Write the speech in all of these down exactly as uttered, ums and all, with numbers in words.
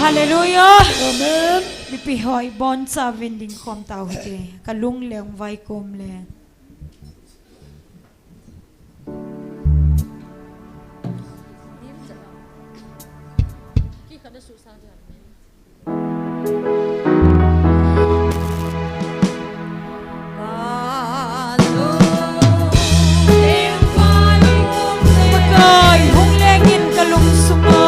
Hallelujah. Amen. Mipi ho ibonchauvin dingkhom tau hite. Kalung lengvai kom le. Pakai, hung lengin kalungsunga.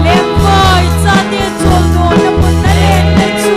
Lengvai, chate choldo na mun na leng na chu.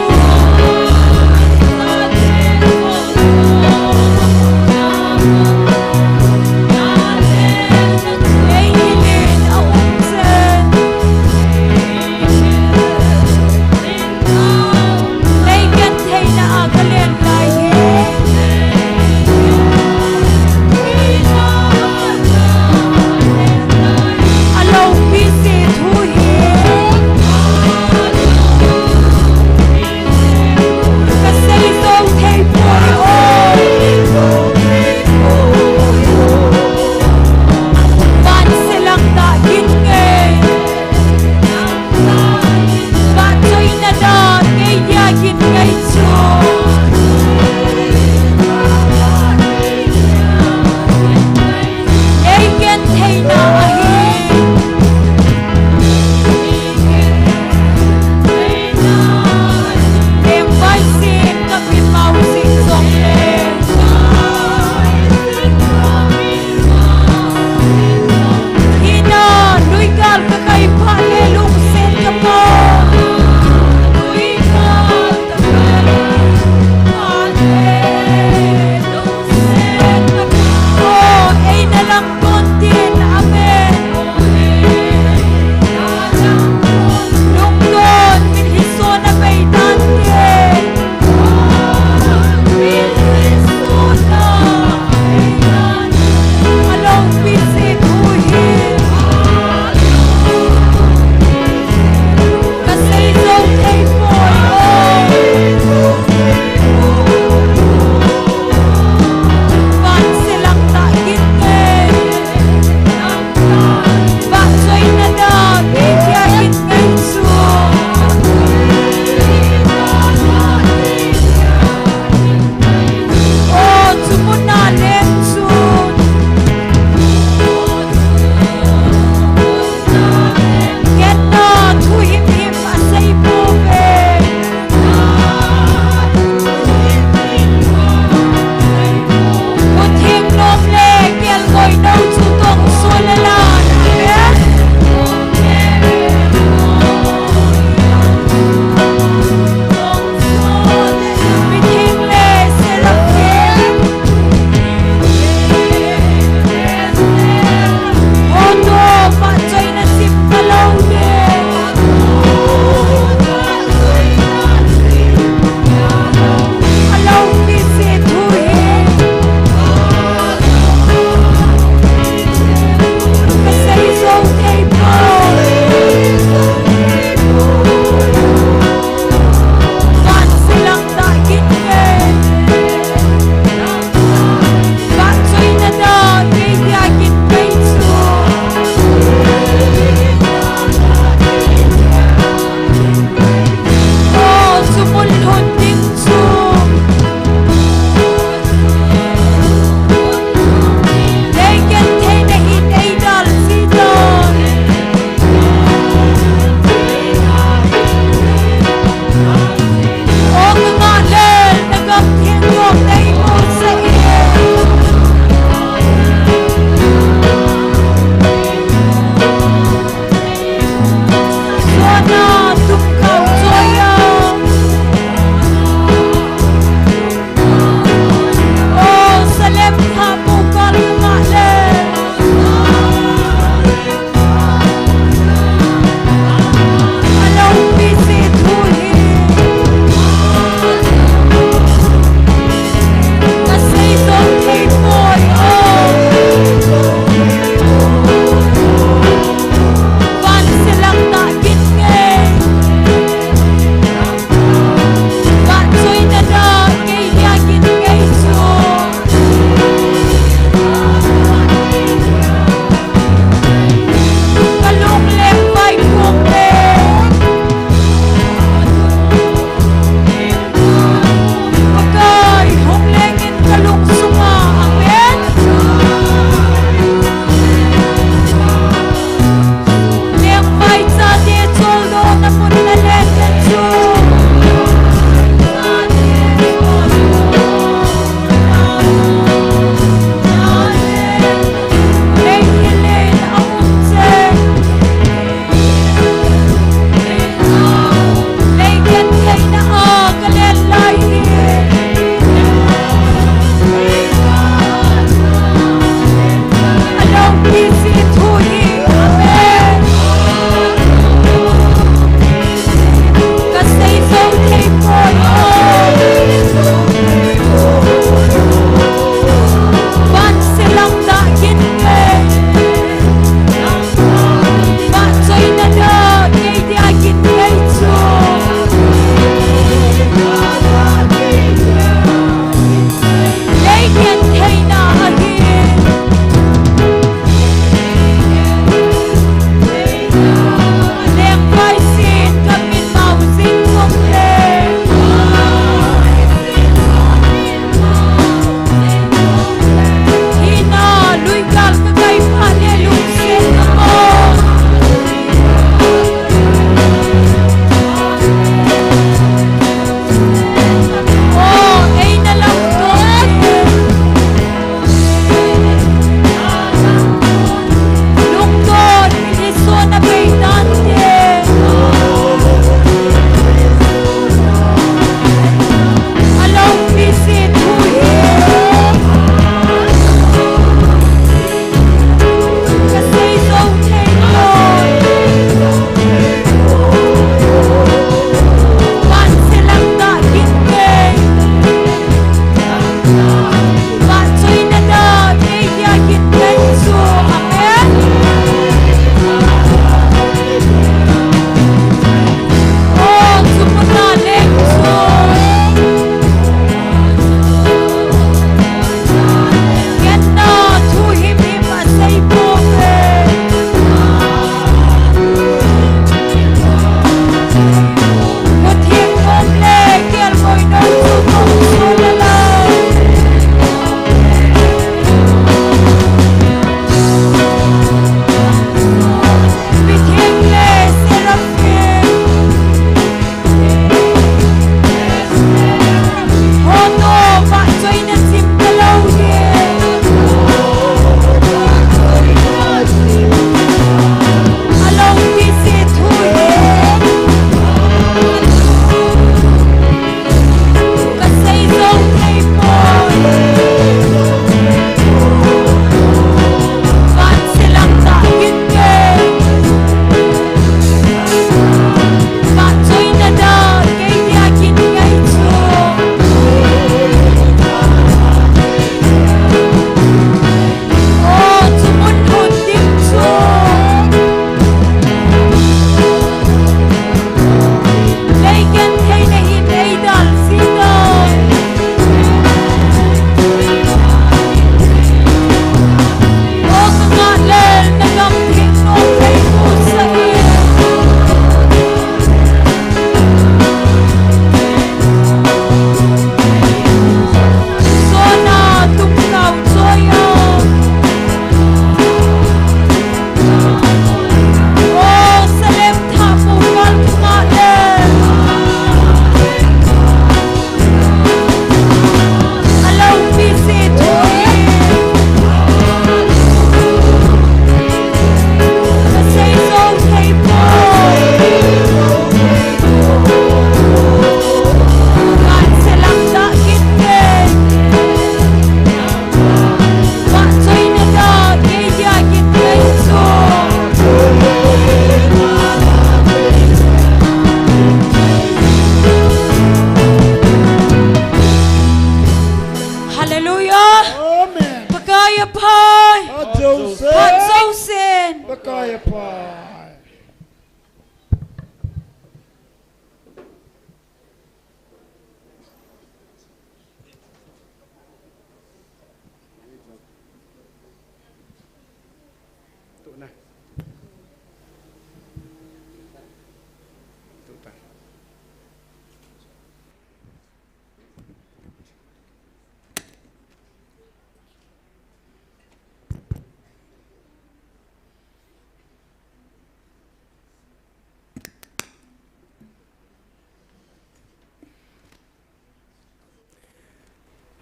Phai! Phat jousen! Phat jousen! Pakai aphai.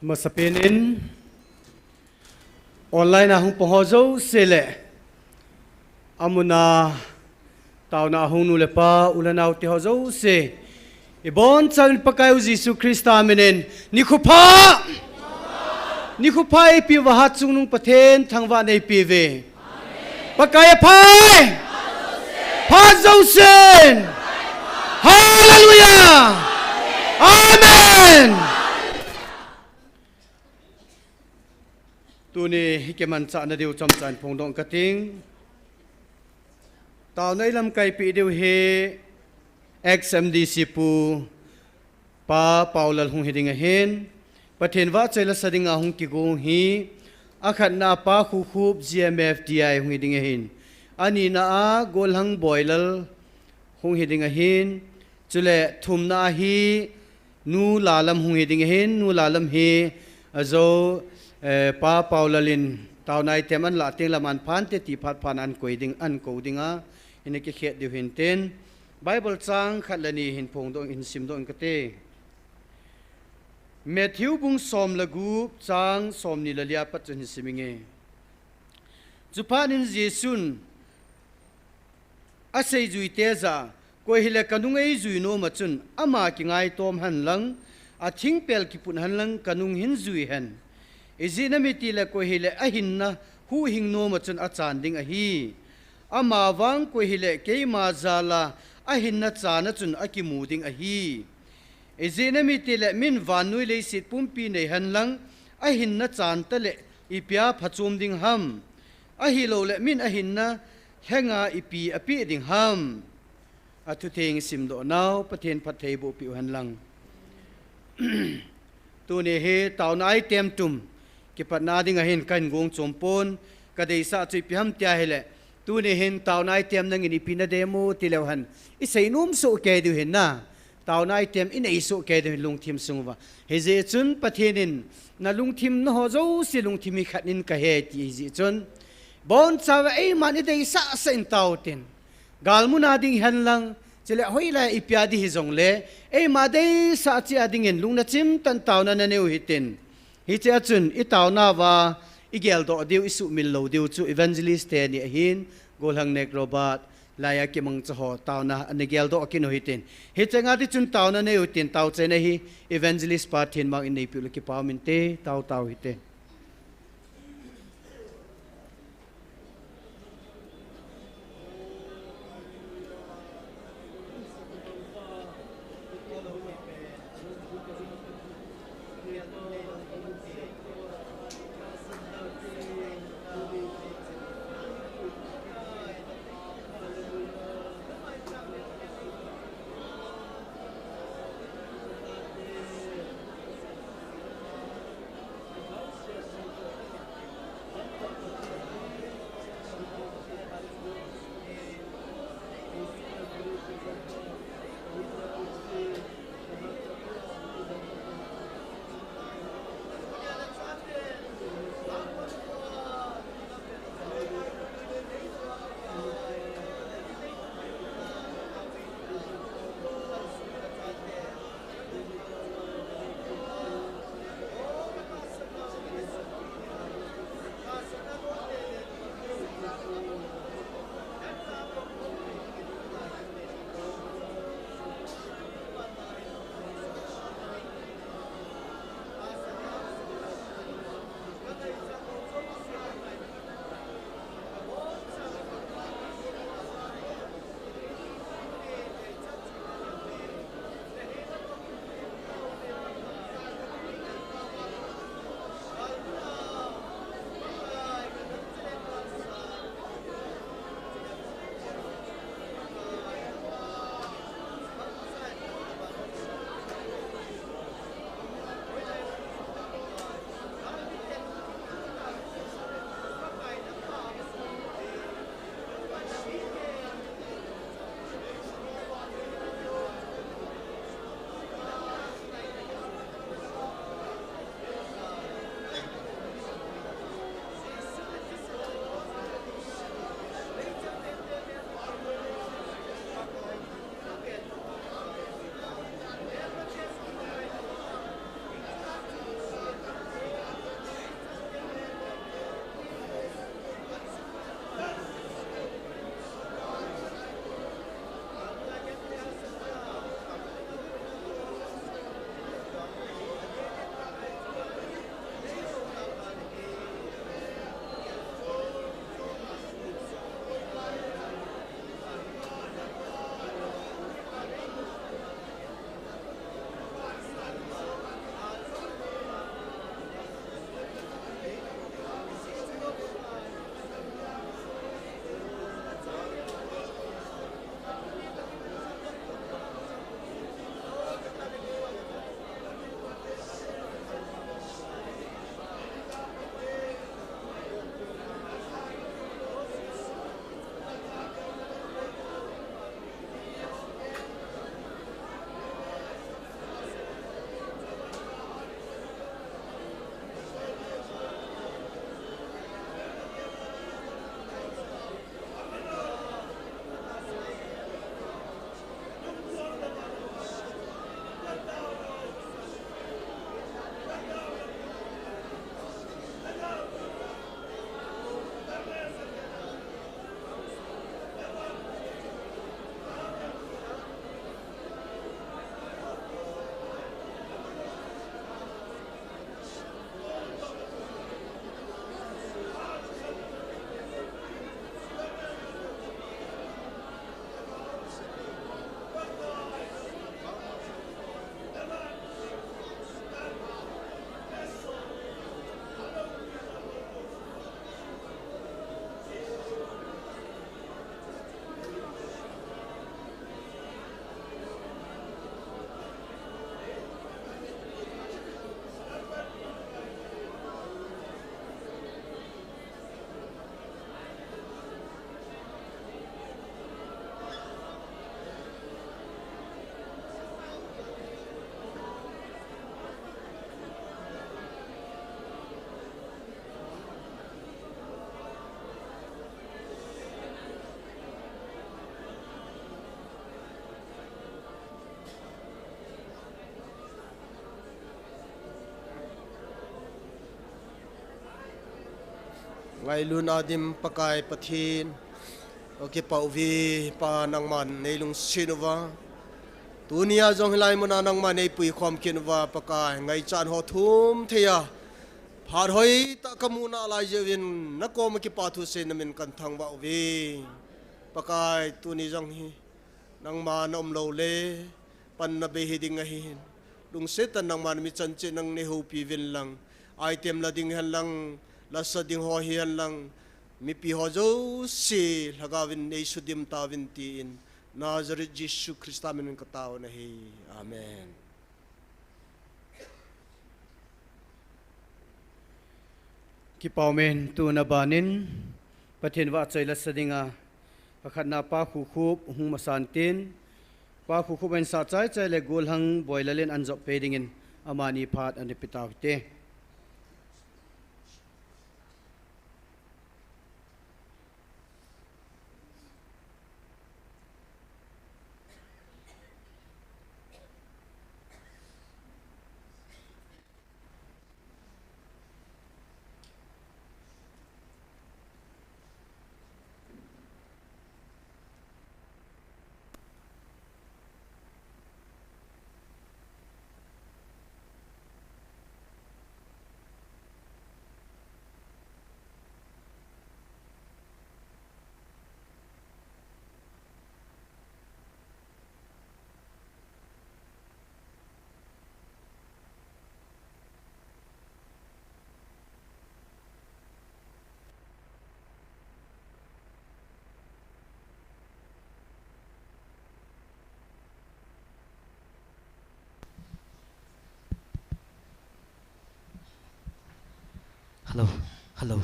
Masapen in online a hung pang ho jouse le, amun a taona a hung nu le pa, u le nao te ho jouse, ibonchauvin Pakai u Jesu Christa min in, nikho pha! Nikho pha eipeuva Hatchungnung Pathen thangvahna eipeuve. Pakai aphai! Phat jousen! Hallelujah! Amen! Tuni hi kimanchahna diu chomcha in phongdoh kating. Taona ilamkaipeh diu hi ex M D C Pu Pa Paulal hung hiding ahin, Pathen vahchoi la sa dinga hung kigong hi, akhatna a Pa Khukhup G M F T I hung hiding ahin, anina a Golhang Boilal hung hiding ahin, chule thumna a hi Nu Lalam hung hiding ahin, Nu Lalam hi ajou, eh, Pa Paulal in taona item anlah teng lam an phante ti phat phat in an koi ding, an kou dinga, ina kikhet diu hintin. Bible chang khat le ni hin phongdoh, hin simdoh ing kate. Matthew bung som le gup chang somni le li a pat chun hin sim inge. Chuphat in Jesun aseijuite jah a, koi hile kanung eijui nom a chun ama kingaitom hen lang, athingpel kiput hen lang kanung hin jui hen. Ijeh inem itile koi hile ahinna huhhing nom a chun achan ding ahi. Amavang koi hile keima jal a ahinna chan a chun akimu ding ahi. Ijeh inem itile min vannoi leiset pumpi nei hen lang, ahinna chan tale ipia phachom ding ham? Ahilouleh min ahinna lhenga ipi apeh ding ham? Athutheng isimdoh nau Pathen phatthei boh peh u hen lang. Tuni hi taona item thum kipatna dinga hin kahin gong chom pon, kadeisah chu ipi ham tia hile, tuni hin taona item nangin ipi nadem u tileu hen, isei nom soh kei diu hin na. Taona item inei soh kei diu hin lungthim sung uva. Hijeh chun Pathen in nalungthim na ho jouse lungthim hi khat in kahe ti hijeh chun, bonchauva eiman ideisah sah in tao tin. Galmun a ding hen lang, chule hoilai a ipia ding hijongle, eima deisah cheh a dingin lungna chimtah in taona nanei u hitin. Hichea chun itaona uva igeldoh diu, isuhmil lou diu chu evangelist teni ahin, Golhang Nek Robert, laiya kimangcha ho taona ana geldoh kit u hitin. Hicheng a ding chun taona nei u hitin, taochaina hi evangelist pa Thinmang in neipeh u le kipa um inte, tao tao hite. Ngailutna dim Pakai Pathen, ka kipah uve Pa, nangman nei lungset uva, tunia jong hilai muna nangman nei puikhom kit uva Pakai, ngaichat ho thum thei a phat hoitah ka mu nalai jeh uvin na koma kipa thu seiyin na min kan thangvah uve Pakai. Tuni jong hi nangma na um lou le, panna bei hiding ahin, lungset tah in nangma na mi chan cheh nang nei houpi uvin lang, item la ding hen lang, la sa ding ho hihen lang, mipi ho jouse Lhagao vin nei sudim tauvin tin, Nazareth Jesu Christa min in ka tao nahi. Amen. Kipah umin, tuna banin Pathen vahchoi la sa dinga, pakhatna Pa Khukhup hung masan tin, Pa Khukhup in sah chaichai le Golhang Boilal in an jop pe dingin amani phat ana pe tau hite. Hello, hello.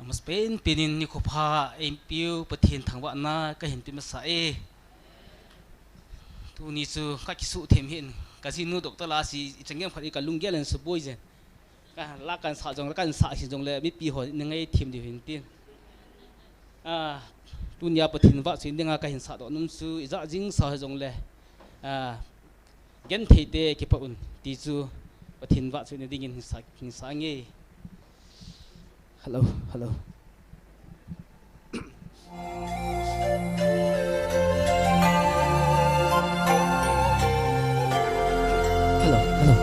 Amasapen penin nikho pha eipeu Pathen thangvahna kahin pe masa e. Tuni chu ka kisuh them hin, ka jinu doctor la si, i changem khat i ka lunggel in suboi jen. Ka la kan sa jong, kan sa hi jongle, mipi ho na ngai them diu hin tin. Ah, tunia Pathen vahchoi dinga kahin sah doh nom chu, ija jing sa jongle, ah, genthei te kipah un ti chu Pathen vahchoina dingin hin sa, hin sa nge. Hello, hello. Hello, hello.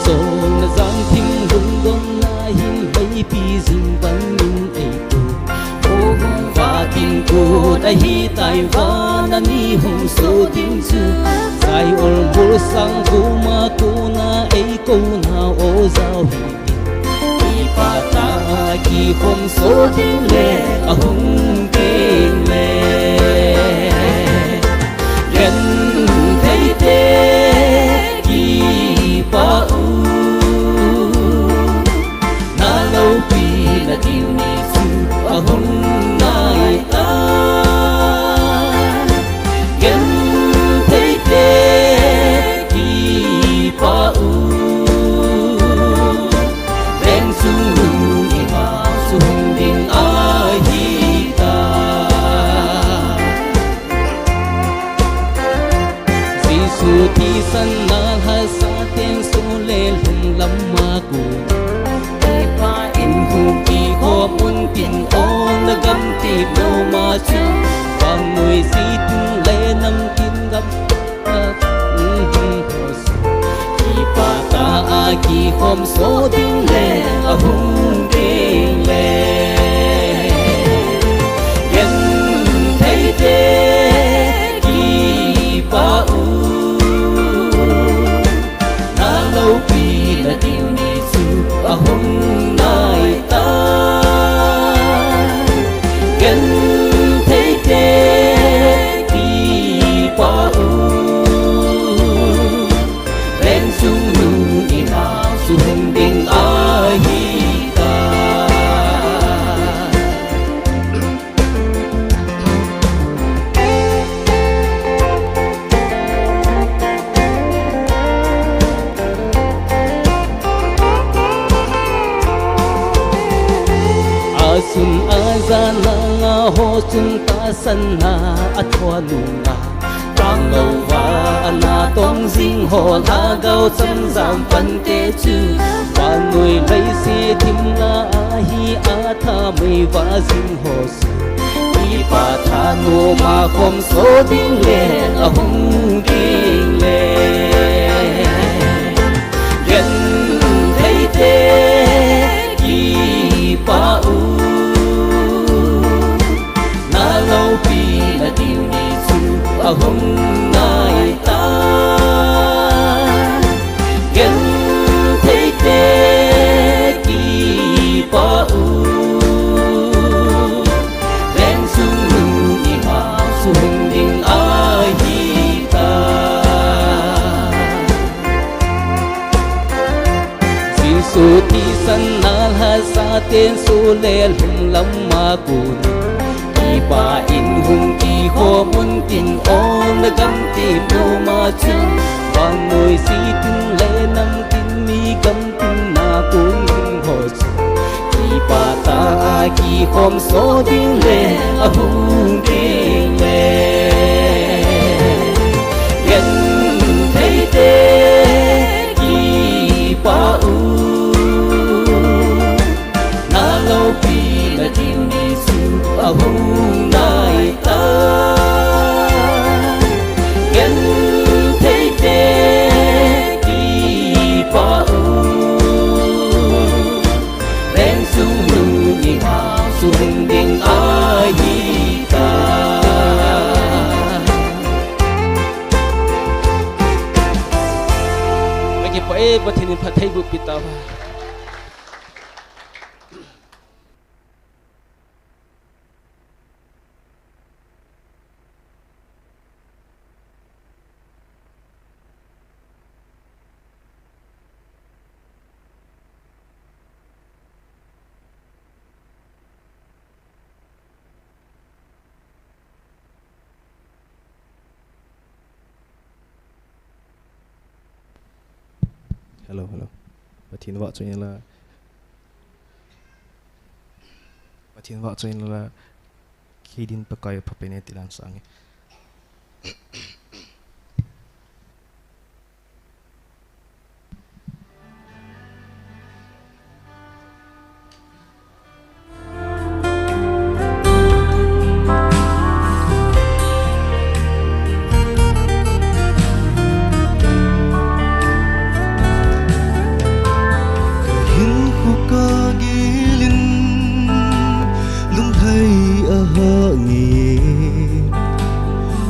Chonna jang thim lungdonna hin, meipi jing vangin eikou. Kou hung vatin kut ahitai, vana mi hung so ding chu. Jai ol bul sang koma kona eikou nau o jao hi. Kipah tah a kikhom so ding le, ahung teng le, genthei te kipah u. Na loupina ding ni chu ahung nai tai. Genthei te kipah u. Veng chungnung ima chu hung ding ahitai. Jesu thisan na lhasa ten so le lhum lam ma ku. Kipah in hung kikhom un tin, o na gamti nom a chu. Vannoi ji tung le nam tin gam. Kipah tah a kikhom so ding le, ahung ding le. Genthei te kipah u. Na loupina ding ni chu ahung nai tai. Genthei te kipah u. Veng chungnung ima chu hung ding ahitai. Ajan langa ho chun tahsanna athoa nunga, Tanglouva ana tong jing ho lhagao chemjam pante chu, vannoi leiset dimna ahi, athamei vah jing ho chu, kipah thanom a khomso ding le ahung ding le. Gentheite kipah u, naloupina ding ni chu ahung nai tai. Gentheite kipah u, leng sung nu ima sung ding ahi tai. Jesu thisan na lhasaten su le lhumlam a kon, kipah in hung kikhom un tin, ol le gamtin nom a chun, vannoi sitin le namtin mi gamtin a kon ding ho chu, kipah tah a kikhomso ding le ahung ding le. Gentheite kipah u, naloupina ding ni chu ahung nai tai. Gentheite kipah u, leng sung nu ima sung ding ahi tai. Kakipah e, Pathen in phattheiboh pi tauhen. Hello, hello. Pathen vahchoi inla. Pathen vahchoi inla. Kei din Pakai apha pen e ti lang sang e. Kahinkho kagil in lunglhai ahah ngei e.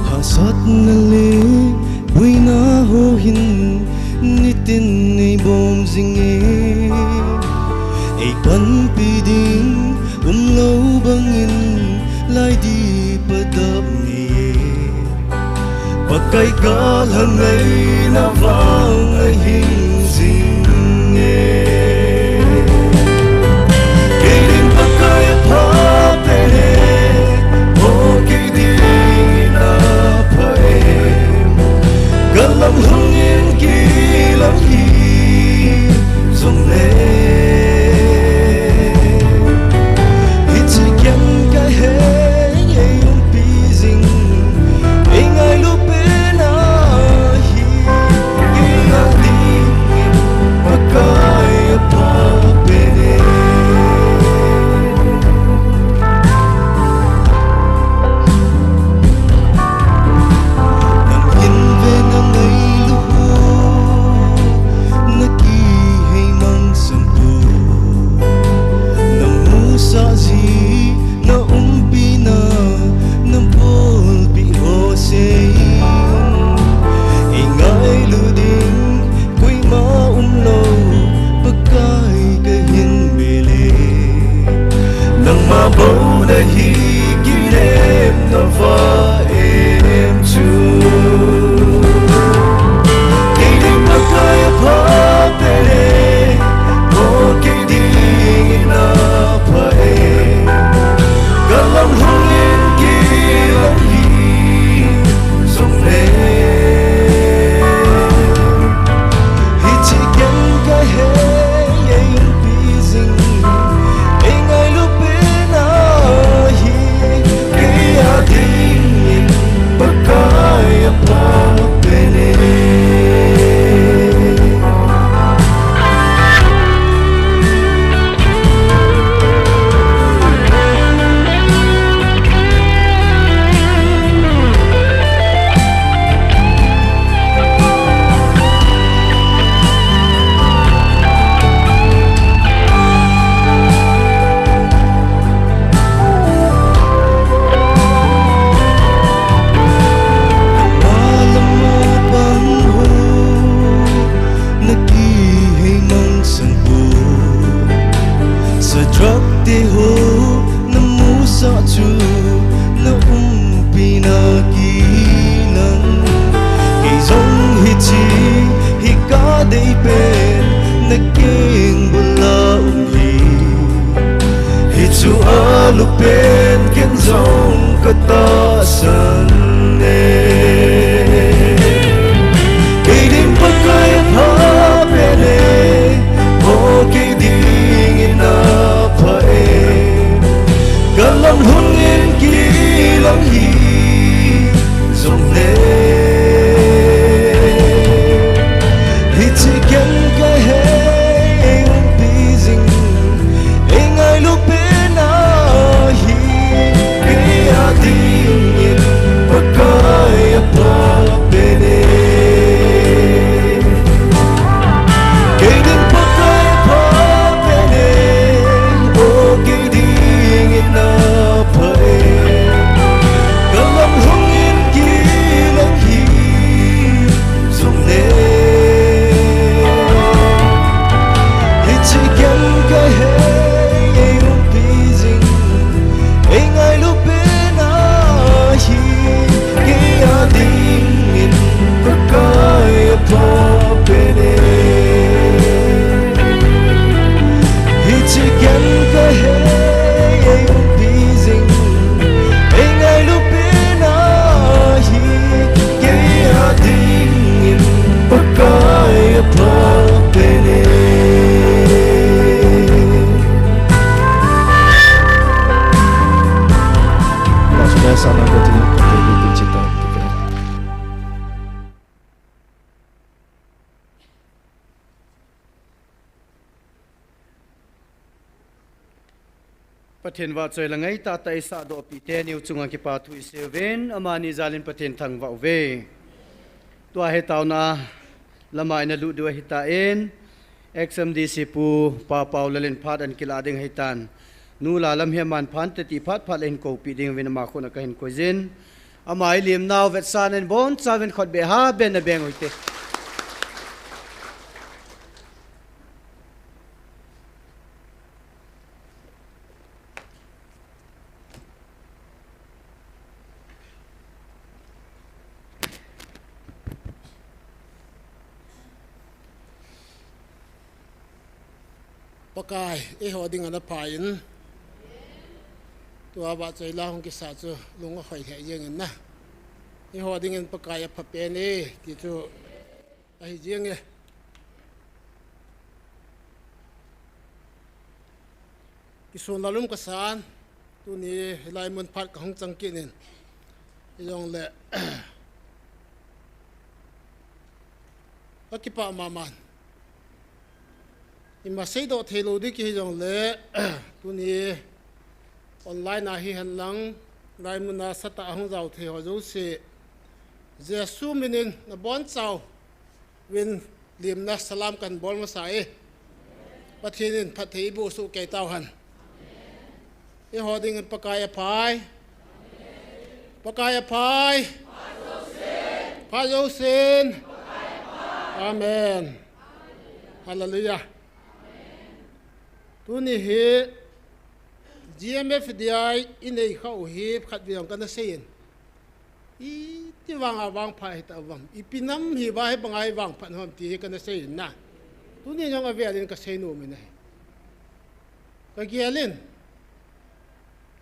Hahsatna le boina ho hin nitin eibom jing e. Eipanpi ding umlou bangin laidip adap ngei e. Pakai kalhang ngai na vang ahing jing e. Kei din Pakai apha pen e, o kei din apha e. Galam lhungin kilang hi jong le. Hiche ken kahe, ei umpi jing, ei ngailu pen ahi, kei a dingin Pakai apha pen e. Nang hin ve na ngailu ho, na kihei mang sang ho, na musah ji, na umpina, na bolpeh ho seiyin, ei ngailu ding koima umlou, Pakai kahin bel e. Nangma bou nahi, kinem nava em chu. Kei din Pakai apha pen e, o kei dingin apha e. Galam lhungin kilang hi jong le. Hiche ken kahe, ei umpi jing, ei ngailu pen a Lupen ken jong katahsan e. Kei ding Pakai apha pen e. O kei dingin apha e. Kalam lhungin kilang hi jongle. Hiche ken kahe umpi jing. Ei ngailu pen ahi, kei a dingin Pakai apha pen e. Kei ding Pakai apha pen e, o kei dingin apha e. Kalam lhungin kilang hi jongle. Hiche ken kahe umpi jing. Ei ngailu pen ahi, kei a dingin Pakai apha pen e. Hiche ken kahe umpi jing. Ei ngailu pen ahi, kei a dingin Pakai apha pen e. Pastor Sana ko tin ko tin chita. Pathen vahchoi le ngaitah tah eisah dohpeh teni u chunga kipathu isei uvin, amani jalin Pathen thangvah uve. Tua hi taona lama ina lut diu ahitan, X M D C Pu Pa Paulal in phat ana kilah ding ahitan. Nu Lalam hi aman phat teti phat phat le hin koupeh ding uvin ama khut a kahin koijin. Ama ilimnau vetsahnan bonchauvin khutbeh ha ben na beng uhite. Pakai, eiho dinga napha in. Tua vahchoi la hung kisah chu lung ahoi lheh jeng in na. Eiho dingin Pakai apha pen e, ti chu ahi jeng e. Kisun lalum kasan, tuni hilai mun phat kahung chang kit in. Hijongle, kakipah mama. Ima seidoh theilou ding kihi jongle, tuni online a hihen lang, hilai mun a sahsah a hung jao thei ho jouse, Jesu minin nabonchauvin lemna salam kahin bol masa e. Pathen in phatthei eiboh soh kei tauhen. Eiho dingin Pakai aphai. Pakai aphai. Phat jousen. Amen. Hallelujah. Tuni hi G M F D I inei khah u hi khatvei jong kana seiyin. Iti vanga vangphat hita uvem. Ipi nam hiva hi banga ivangphat u ham ti hi kana seiyin na. Tuni jong avelin kasei nom in ahi. Kagelin,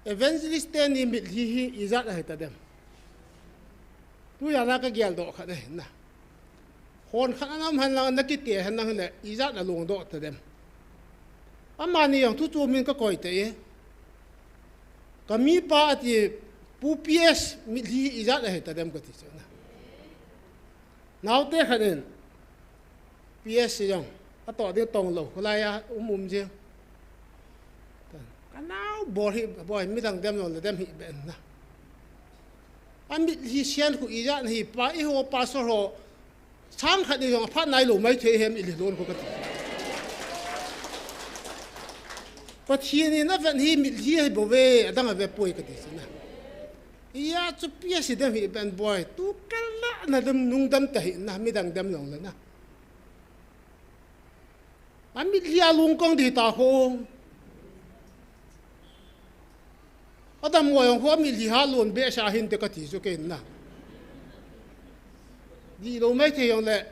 evangelist teni mitlhi hi ijat ahi tadem. Tujan a kageldoh khat ahi na. Hon khat ana um henlang, ana kiti henlang hile, ijat ana longdoh tadem. Amani jong thu chu min kakoi tai. Kamipa ati, Pu P S mitlhi hi ijat ahi tadem kati chu na. Naote khat in, P S C jong atoh ding tonglou, kholai a um um jeng. Kanao bol hi, boi, midang dem jongle dem hih beh in na. Amitlhi sian khu ijat nahi pa, eiho pastor ho, sang khat ni jong aphat nailou maithei hi mitlhi lon khu kati. Pathen in avet hi mitlhi ahibouve, adang avepoi kati chu na. Ijat chu P S C dem hih beh in boi, tu kal la nadem nung dem tahih na, midang dem jongle na. Amitlhi a lungkong ding ta khu. Adam mo jong khu amitlhi ha lon behseh hinte kati chu kei na. Dihlou maithei jongle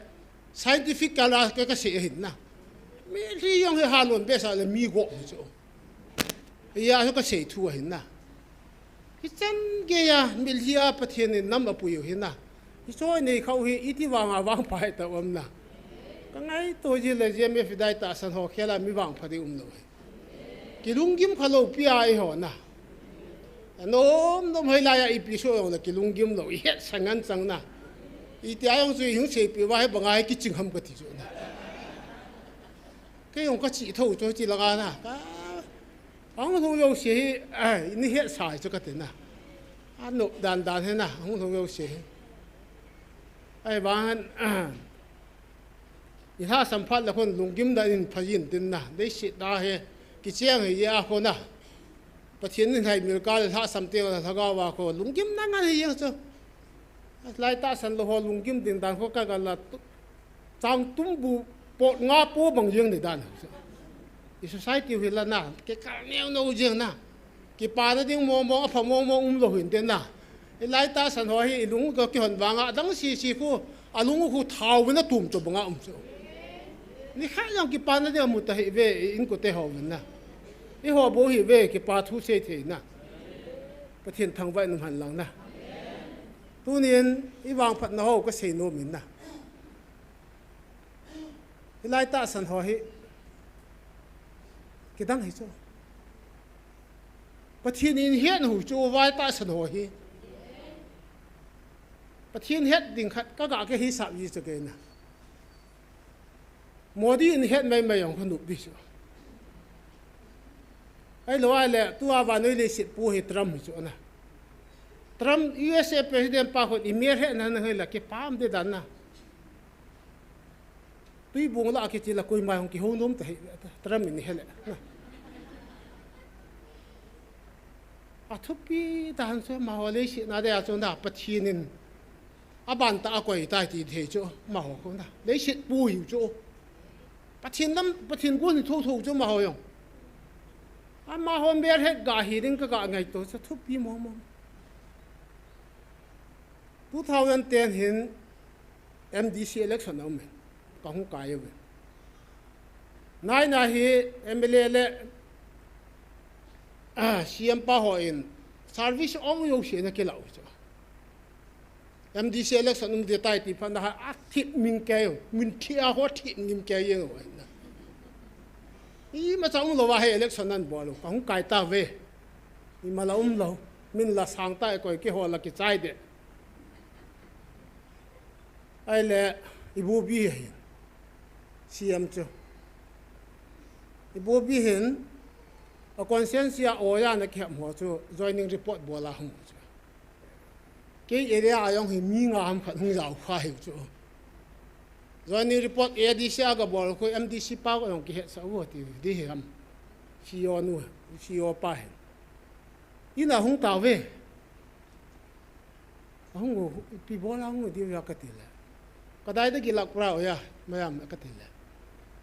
scientific kal a ka, kasei ahin na. Mitlhi jong hi ha lon behseh le mi go hi chu. Hiya chu kasei thu ahin na. Hichan geiya mitlhi a Pathen in nam apui u ahin na. Hiche nei khau hi iti vanga vangpha hita um na. Kangaito ji le G M F dai tahsan ho khela mi vangpha ding umlou hi. Kilunggim khalou pi a eiho na. Anom nom hoilai a ipi soh jongle kilunggim lou, ihetsa ngen chang na. Iti a jong chu ihung seipi uva hibanga hi kiching ham kati chu na. Kei jong kachih thou chu chi langa na. Ka Ahung lhung jouse hi, ah, ini hetsa chu kati na. Anop dan dan hi na, ahung lhung jouse hi. Ahivangin, ah, ilhahsam phat le khun lunggim dan in pha jin tin na. Leiset a hi, kicheng hi a khun na. Pathen in haimil kah le lhahsam teng le lhagao a khu lunggim na ngen hi jeng chu. Lai tahsan lou ho lunggim ding dan khu ka gal la tu, chang tum bu pot nga po bang jeng ni dan. I society hi la na, kikal neo neo jeng na. Kipana ding mong mong, apha mong mong umlou hin te na. Ilai tahsan ho hi ilung ka kihon vanga, adang sisi khu, alung khu thao vin atum chu banga um chu. Nikhat jong kipana ding amu ta hih ve, i inkote ho vin na. Eiho bou hih ve, kipa thu sei thei na. Pathen thangvah in um hen lang na. Tunin, ivangphatna ho kasei nom in na. Hilai tahsan ho hi kidang hi chu. Pathen in het u chu vai tahsan ho hi. Pathen het ding khat kaga kihisap ji chu kei na. Modi in het mai mai jong kanop di chu. Ahilou ahile, tua vannoi leiset pu hi Trump hi chu na. Trump, U S A President pa khun imelhetna na hila kipah di dan na. Tuibong lah a kiche la koima jong kihou nom ta hih ve ta, Trump in ihe le. Athupi tahen chu, amaho leiset na dia chu na, Pathen in aban tah a akoi tai ti thei chu, amaho khu na. Leiset pu hiu chu. Pathen lam, Pathen gon hi thotho chu amaho jong. Amaho melhet ga hi ding kaga ngaito chu, thupi mong mong. Two thousand ten hin M D C election aum in, kahung kai uve. Nai nai hi M L A le, ah, C M pa hon service ong jouse ana kilah u chu. M D C election um ding tai ti phat na ha, athip ngim kei u, min thi a ho thip ngim kei jeng u na. Imacha umlou va hi election ana bol u, kahung kai tauve. Ima la umlou, min la sang ta e, koi kihou la kichai de. Ahile, Ibobi hin, C M chu. Ibobi hin, a constituency a oja ana kiham ho chu, joining report bol a hung chu. Kei area a jong hi mi nga ham khat hung jao kha hiu chu. Joining report A D C a ga bol khu M D C pa ko jong kihetsah u ti di hi ham. C E O nu, C E O pa hin. Ina hung tauve. Ahung u, ipi bol a hung u diu a kati le. Kadai da gilak pra oja, mayam kati le.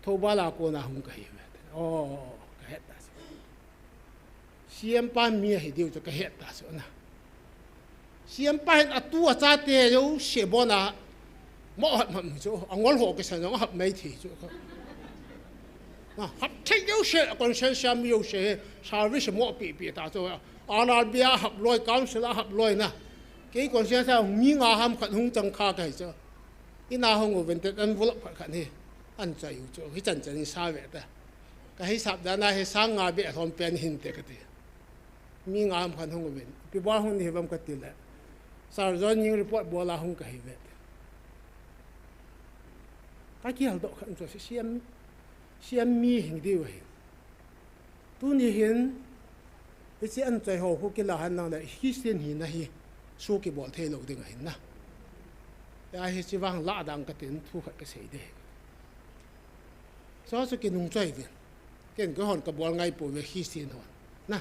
Thoubal a kona hung kahi uve. Oh, kahet ta. C M pa mi ahi diu chu kahet ta chu na. C M pa hin atu achate jouse bon a mo hap hap chu, angol ho kisan jong hap mai thei chu. Na, hap thei jouse, constituency a mi jouse, service mo pi pi ta chu. R R B a hap loi, council a hap loi na. Kei constituency a mi nga ham khat hung chang kha kahi chu. Ina hung u vented envelope khat khat hi. Ana choi u chu, hichan chan in sa ve ta. Kahisap dan a hi sang nga beh lhom pen hinte kati. Mi nga ham khat hung uvin. Ipi bol hung nahi uvem kati le. Sir, joining report bol a hung kahi uve. Kakihal doh khat chu C M, C M mi hing diu ahi. Tuni hin, hiche ana choi ho khu kila hen lang le, Christian hina hi, su kibol thei lou ding ahin na. Ya hiche vang lah dang katin thu khat kasei de. Chu chu kinung choi uvin. Ken kei hon kabol ngai pouve Christian hon. Na.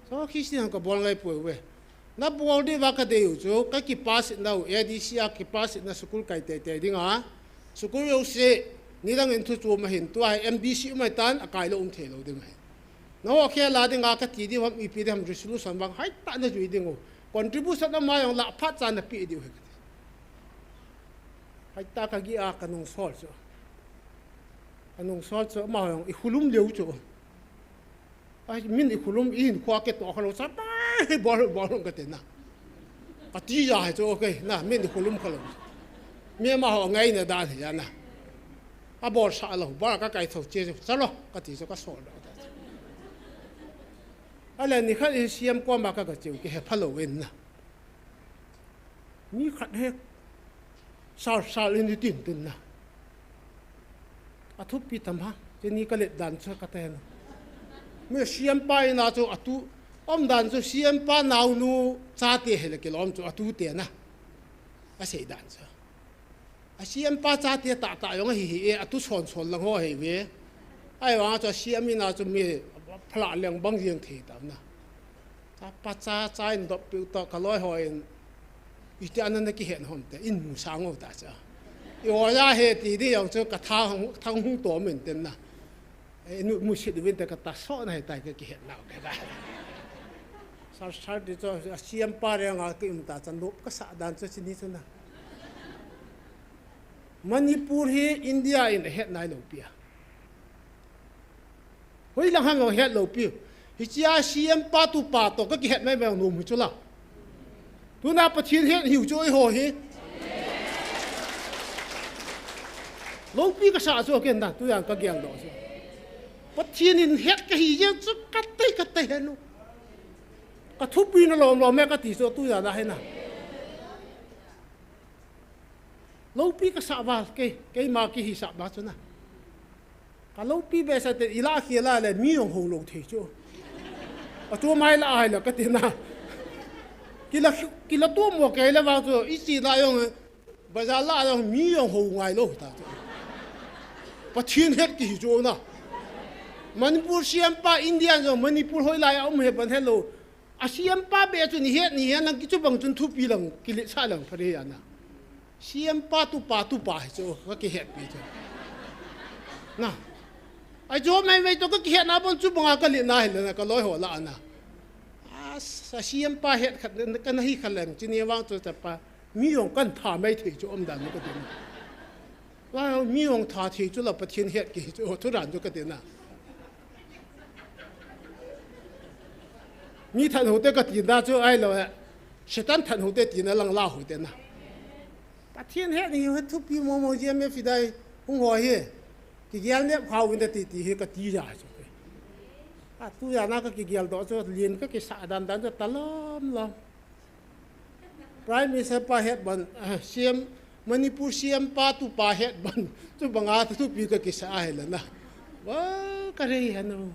Chu Christian hon kabol ngai pouve. Na bol diu va kadei u chu, ka kipass na u, A D C a kipass na school kai tei tei ding a. School jouse, nidang in thu chom ahin, tua hi M D C um ahitan, akai lou um thei lou ding ahin. Nangho khel a ding a kati diu ham, ipi ding ham resolution vang, hoitah na jui ding u. Contribution ama jong lah phat cha na pe diu ahi kati. Hoitah kagih a kanung sol chu. Kanung sol chu, ama jong i khulum leu chu. Ai, min i khulum i hin khua ke to kha lo sa pa, hi bol, bol ka te na. Ka ti ja hi chu, okay, na, min i khulum kha lo. Mi ama ho ngai na dan hi ja na. A bol sa lo, bol ka kai tho che, sa lo, ka ti chu ka sol lo. Ale ni khat i siam ko ma ka ka cheu ki he pha lo in na. Mi khat he sal sal in tin tin na. A thupi tam ha, che ni ka let dan chu ka te na. Mi siam pa in a chu a tu, om dan chu siam pa nau nu cha te he le ki lom chu a tu te na. A sei dan chu. A siam pa cha te ta ta yong a hi hi e, a tu son son lang ho he ve. Ai wa chu a siam in a chu mi phala leng bang jeng thei ta na. Cha pa cha cha in dop piu to ka loi ho in. I te ana na ki hen hom te, in mu sang o ta cha. I o ya he ti di yong chu ka tha hung, tha hung to men ten na. E, nu, mu sit win te ka ta so na he tai ka ki het na ka da. Sar sar di cho, a siam pa re nga ki um ta chan lop ka sa dan cho chini cho na. Manipur hi India in a het nai lo pia. Hoi lang ham lo het lo pia. Hi chia siam pa tu pa to ka ki het mai mai nom hi chu la. Tu na Pathian het hiu chu oi ho hi. Lopi ka sa chu ken na, tu yang ka giang do chu. Pathian in het ka hi jeng chu ka tei ka tei he nu. Ka thupi na lom lom me ka ti chu tu ya na he na. Lopi ka sa val ke, keima ki hi sa ba chu na. Ka lopi be sa te ila ki la le mi yong ho lo thei chu. A tu mai la ai la ka ti na. Ki la, ki la tu mo ke la ba chu, i chi la yong, bazar la yong mi yong ho ngai lo ta chu. Pathian het ki hi chu na. Manipur siam pa India yong Manipur hoi lai a um he ban he lo. A siam pa be chu ni het ni het nang ki chu bang chun thupi lang, ki le sa lang pha re ya na. Siam pa tu pa tu pa hi chu, ka ki het pi chu. Na. Ai jo mai mai to ka ki het na bon chu bang a ka le na hi le na ka loi ho la na. A sa siam pa het khat ka na hi kha leng chi ni wang chu cha pa. Mi yong kan tha mai thei chu om dan ka ti na. Wa mi yong tha thei chu la Pathian het ki chu thu ran chu ka ti na. Mi than ho te ka ti na chu ai lo. Satan than ho te ti na lang la ho te na. Pathian het ni ho thupi mo mo je me fidai hung ho hi. Ki gel ne khau win da ti ti hi ka ti ja chu. A tu ya na ka ki gel do chu lien ka ki sa dan dan chu ta lom lom. Prime Minister pa het ban, ah, C M, Manipur C M pa tu pa het ban, chu banga tu pi ka kisa ahi la na. Wa, ka rei hanu.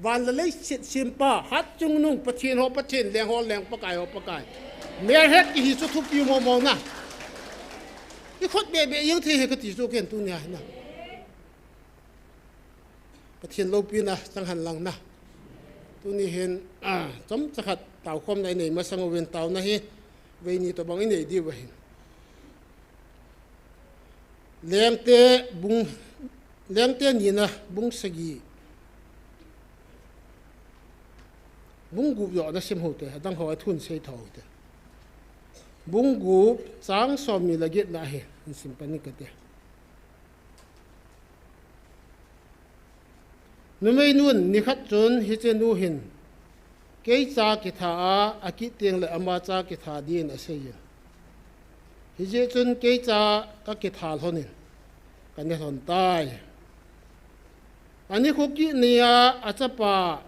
Van la lei sit sim pa, hat chung nung Pathian ho Pathian, leng ho leng Pakai ho Pakai. Mel het ki hi chu thupi mo mo na. I khut be be yang the he ka ti chu ken tu nia na. Pathian lopina chang hen lang na. Tuni hin, ah, chomcha khat tao khomna i nei masang uvin taona hi, vei ni tobang i nei diu ahin. Lengte bung, Lengte nina bung sagi, bung gup joh na sim ho te, adang ho a thun sei tho te. Bung gup chang som ni le get na hi, in sim pan ni ka te. Numei nun nikhat chun hiche nu hin, "Kei cha kitha a, akit teng le ama cha kitha din," asei in. Hijeh chun kei cha ka kitha lhon in, ka ne lhon tai. Ani kho kit nia achapa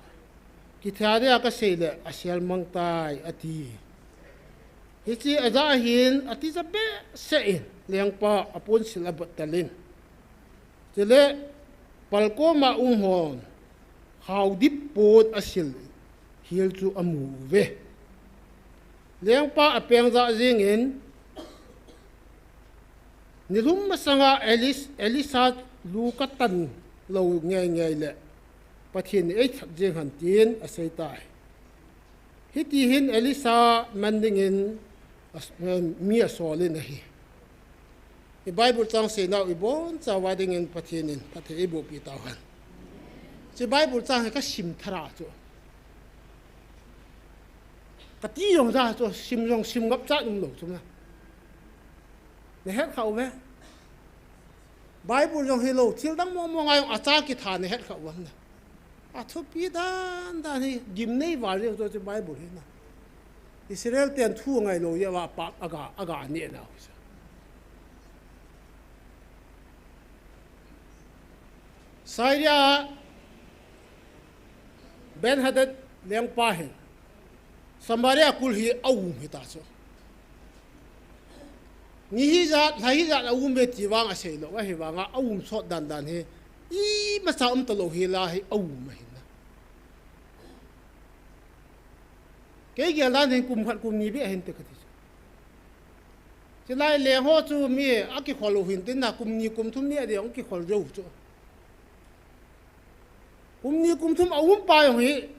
kitha dia ka sei le asel mang tai, ati. Hiche ajah hin atija behseh in, lengpa aponsil abot talin. Chule, palkoma um hon, khaodip pon asil hel chu amu uve. Lengpa apeng jah jengin, "Nilhum masanga Elis-, Elisa lu katan lou ngeingei le, Pathen in eithat jeng hen," tin asei tai. Hiti hin Elisa man dingin as-, mi asol in ahi. I Bible chang seinau i bonchauva dingin Pathen in phatthei eiboh pi tau hen. Hiche Bible chang hi ka sim thara chu. Ka ti jong ja chu, sim jong sim ngap cha um lou chu na. Na het kha uve. Bible jong hilou, thil dang momo ngai jong acha kitha na het kha uvam na. Athupi dan dan hi gimnei val jeng chu Bible hi na. Israel ten thu ngai lou jeh a pap aga, aga neh nau hi chu. Syria Ben-Hadad lengpa hin Samaria kul hi aum hita chu. Ni hijat, lha hijat aum ve ti vang asei lou, ahivanga aum sot dan dan hi imacha um talou hi la hi aum ahin na. Kei gel dan hin kum khat kum ni beh ahin te kati chu. Chulai leng ho chu mi akikhol u hin tin na kum ni kum thum ni ading kikhol jou chu. Kum ni kum thum aum pa jong hi,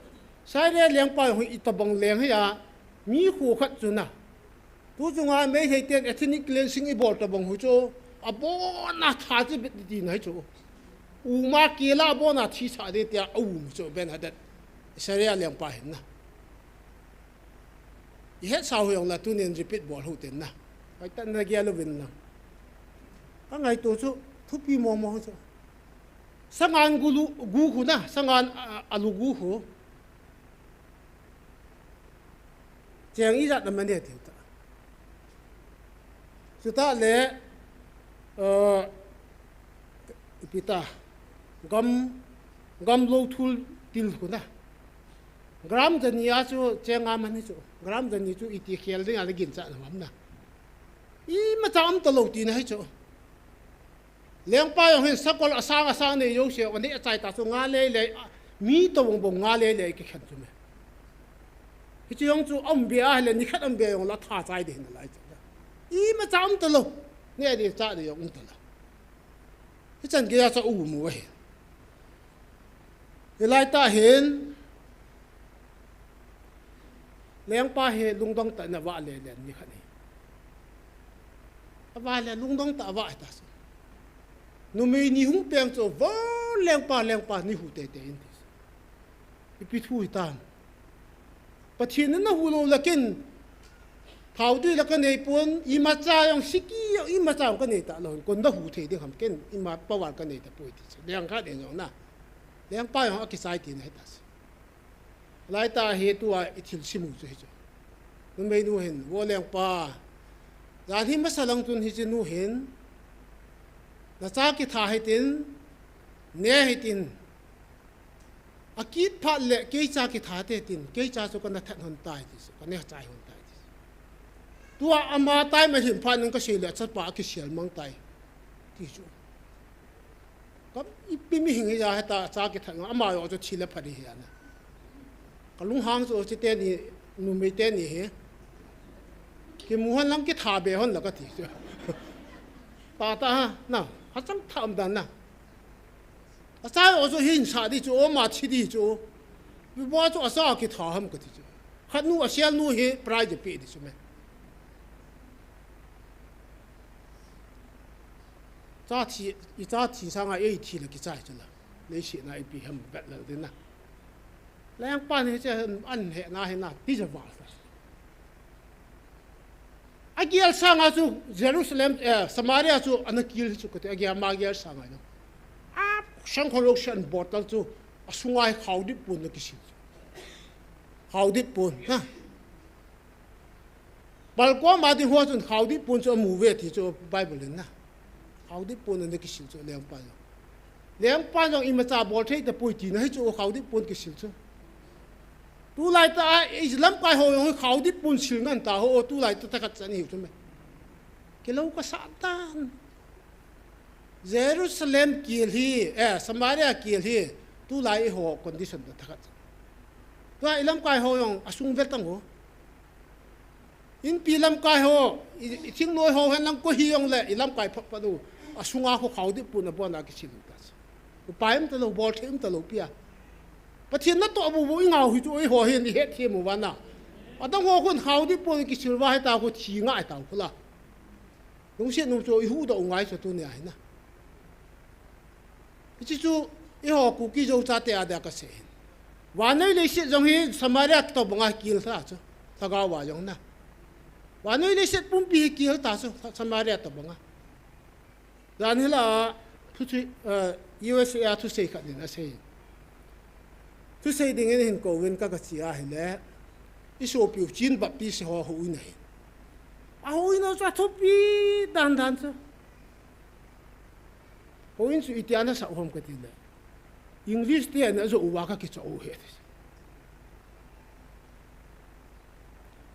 Syria lengpa jong hi itobang leng hi a, mi kho khat chu na. Tu chunga Meitei ten ethnic cleansing ibol tobang hu chu, abona tha chu bit ti na hi chu. Uma kila abona thi sa de tia aum chu Ben-Hadad. Syria lengpa hin na. Ihet sa hu jong la tunin repeat bol hu ten na. Hoitah na gel uvin lang. Ka ngaito chu, thupi momo chu. Sangan gulu, gu khu na, sangan, a, alu gu khu. Cheng ijat na mane tiu ta. Chuta le, eh, ipi ta, gam, gam lou thul til khu na. Gram jani a chu cheng a man hi chu. Gram jani chu iti khel ding a le gin cha na mam na. Imacha um talou ti na hi chu. Lengpa jong hin sakol asang asang nei jouse, aneh achai ta chu nga lei lei, a, mi tobang bang nga lei lei kikhen chu me. Hichu jong chu aum be a hile, nikhat aum be jong la tha chai ding hin alai chu. Imacha um talou, neh ding chah ding jong um talou. Hichan gei a chu aum u ahi. Hilai tah hin, lengpa hi lungdong tah in avah le len ni khat hi. Avah le lungdong tah avah hita chu. Numei ni hung peng chu, vo lengpa, lengpa ni hu teitei in ti chu. Ipi thu hitam. Pathen in nahu lou lakin, thao tui la kanei pon, imacha jong siki jong imacha jong kanei talou hin, kon nahu thei ding ham ken, ima power kanei tapoi ti chu. Leng khat in jong na. Lengpa jong akichai tina hita chu. Laitah hi tua ithil sim u chu hi chu. Numei nu hin, vo lengpa. Jan hi masa lang chun hiche nu hin, nacha kitha hitin, ne hitin, akit phat le keicha kitha te tin, keicha chu kana that hon tai ti chu, kana chai hon tai ti chu. Tua ama tai ma hin phat nin kasei le, achapa akisel mang tai ti chu. Ka ipi mihing hi ja heta cha kithat nga, ama jong chu thi le phat hi ana. Ka lunghang chu chite ni, numei te ni hi. Kimu hon lang kitha be hon la kati chu. Ta ta ha, na, hachang tha um dan na. Acha jong chu hinsah di chu, ama thi di chu. Ibo chu acha kitha ham kati chu. Khat nu asel nu hi prize pe di chu me. Cha thi, icha thi sanga eithi le kichai chu la. Leiset na ipi ham vet lel din na. Lengpa ni che an hena hena ti ja val ta. Agel sanga chu Jerusalem, eh, Samaria chu ana kil chu kati, agel ma gel sanga no. A sang kholok san bottle chu asunga hi khaodip pon ana kisil chu. Khaodip pon, ha. Balkoma ding ho chun khaodip pon chu amu ve ti chu Bible in na. Khaodip pon ana kisil chu lengpa jong. Lengpa jong imacha bol thei tapoi tina hi chu khaodip pon kisil chu. Tulai tah a, i lamkai ho jong khaodip pon sil ngan ta ho, tulai tah tah khat chan hiu chu me. Kilou kasah tan. Jerusalem kil hi, eh, Samaria kil hi, tulai i ho condition tah tah khat chan. Tua i lamkai ho jong asung vel tang ho. Inpi lamkai ho, i, i thingnoi ho hen lang koi hi jong le, i lamkai phat phat u, asunga kho khaodip pon abona kisil u ta. Upai um talou, bol thei um talou pi a. Pathen natoh bu bu i ngau hi chu, i ho hin i het them u vana. Adang ho khun khaodip pon kisil va hi ta khu thi ngai ta khu la. Lungset nu chu i huhdoh u ngai chu tunia hi na. Hiche chu, eiho Kuki Zo chate a dia kasei hin. Vannoi leiset jong hi Samaria tobanga kil ta chu. Lhagao a jong na. Vannoi leiset pumpi hi kil ta chu, Samaria tobanga. Jan hi la, thu chu, eh, U S A a thusei khat in asei. Thusei dingin hin kouvin ka, ka chi ahile, i sopiu Chin Baptist ho houin ahi. A houin a chu a thupi dan dan chu. Houin chu itia na sa u ham ka ti le, English te ana jo uva ka kicho u ahi.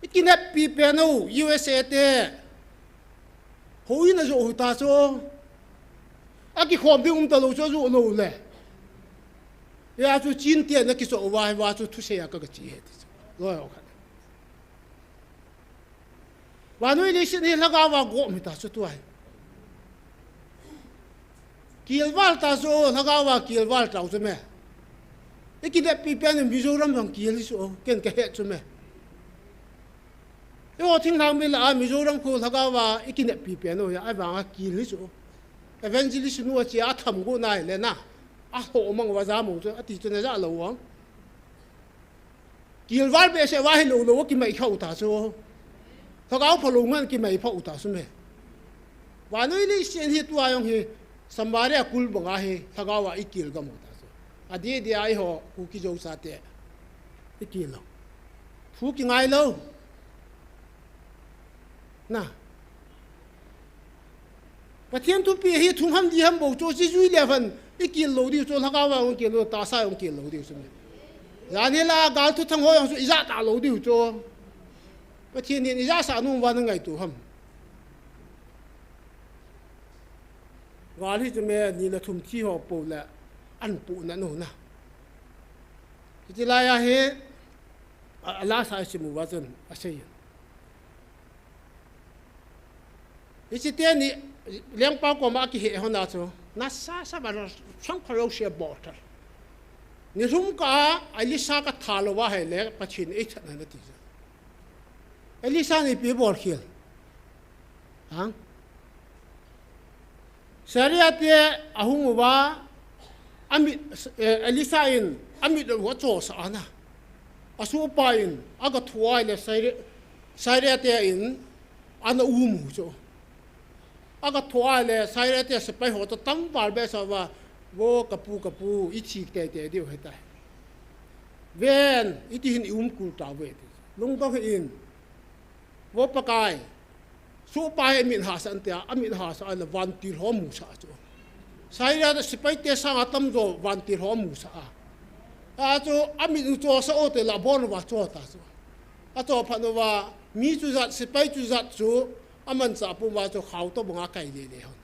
I kineppi pen u U S A te houin a jo u ta chu. A kikhom ding um ta lou chu a jo lou le. Hia chu Chin te ana kicho uva hi va chu thusei a ka, ka chi ahi ti chu. Loi ho khat. Vannoi leiset hi lhagao a gom hita chu tua hi. Kilval ta chu, lhagao a kilval tau chu me. I kineppi pen in Mizoram vang kil hi chu, ken ka he chu me. Eiho thinglhang mi lah a Mizoram khu lhagao a i kineppi pen u hi, ahivang a kil hi chu. Evangelist nu a chia a tham gu nai le na. A ho mang uva ja mong chu, a ti chu na ja lou ang. Kilval behseh uva hi lou lou a kimai kha u ta chu. Lhagao phalou ngan kimai pha u ta chu me. Vannoi leiset hi tua jong hi Samaria kul banga hi lhagao a i kil gam u ta chu. A di di a eiho Kuki Zo sa te i kil lou. Thu kingai lou. Na. Pathen thupi hi thum ham di ham bou chu, chi jui le van, i kil lou diu chu, lhagao a ong kil lou, tahsa ong kil lou diu chu. Jan hi la, gal thuthang ho jong chu, i ja ta lou diu chu. Pathen in i ja sa nom uva na ngaitu ham. Gal hi chu me ni le thum thi ho po le, an pu na no na. Hiti lai a hi, a, a la sa i sim uva chun, a sei. Hiche teni lengpa koma kihe hon a chu, nasa sa ba na sang kha lou se bol ta. Ni lhum kah a, Elisha ka tha lou va ahile, Pathen in ei that na na ti chu. Elisha in ipi bol khel. Hang. Syria te ahung uva, amit, eh, Elisha in amit u acho sah a na. Asohpa in aga thu a ahile Syria, Syria te in ana um u chu. Aga thu a ahile Syria te sepai ho chu tangval behseh uva, vo ka pu, ka pu, i thi teitei diu ahitai. Ven, iti hin i um kul tauve ti. Lungdong hih in. Vo Pakai, sohpa hi amit hahsah in tia, amit hahsah a le vantil ho amusah chu. Syria te sepai te sanga tamjo vantil ho amusah a. A chu amit u cho sah u te la bon uva cho ta chu. Acho phat uva, mi chu jat, sepai chu jat chu, amanchah pum uva chu khao to banga kai lele hon.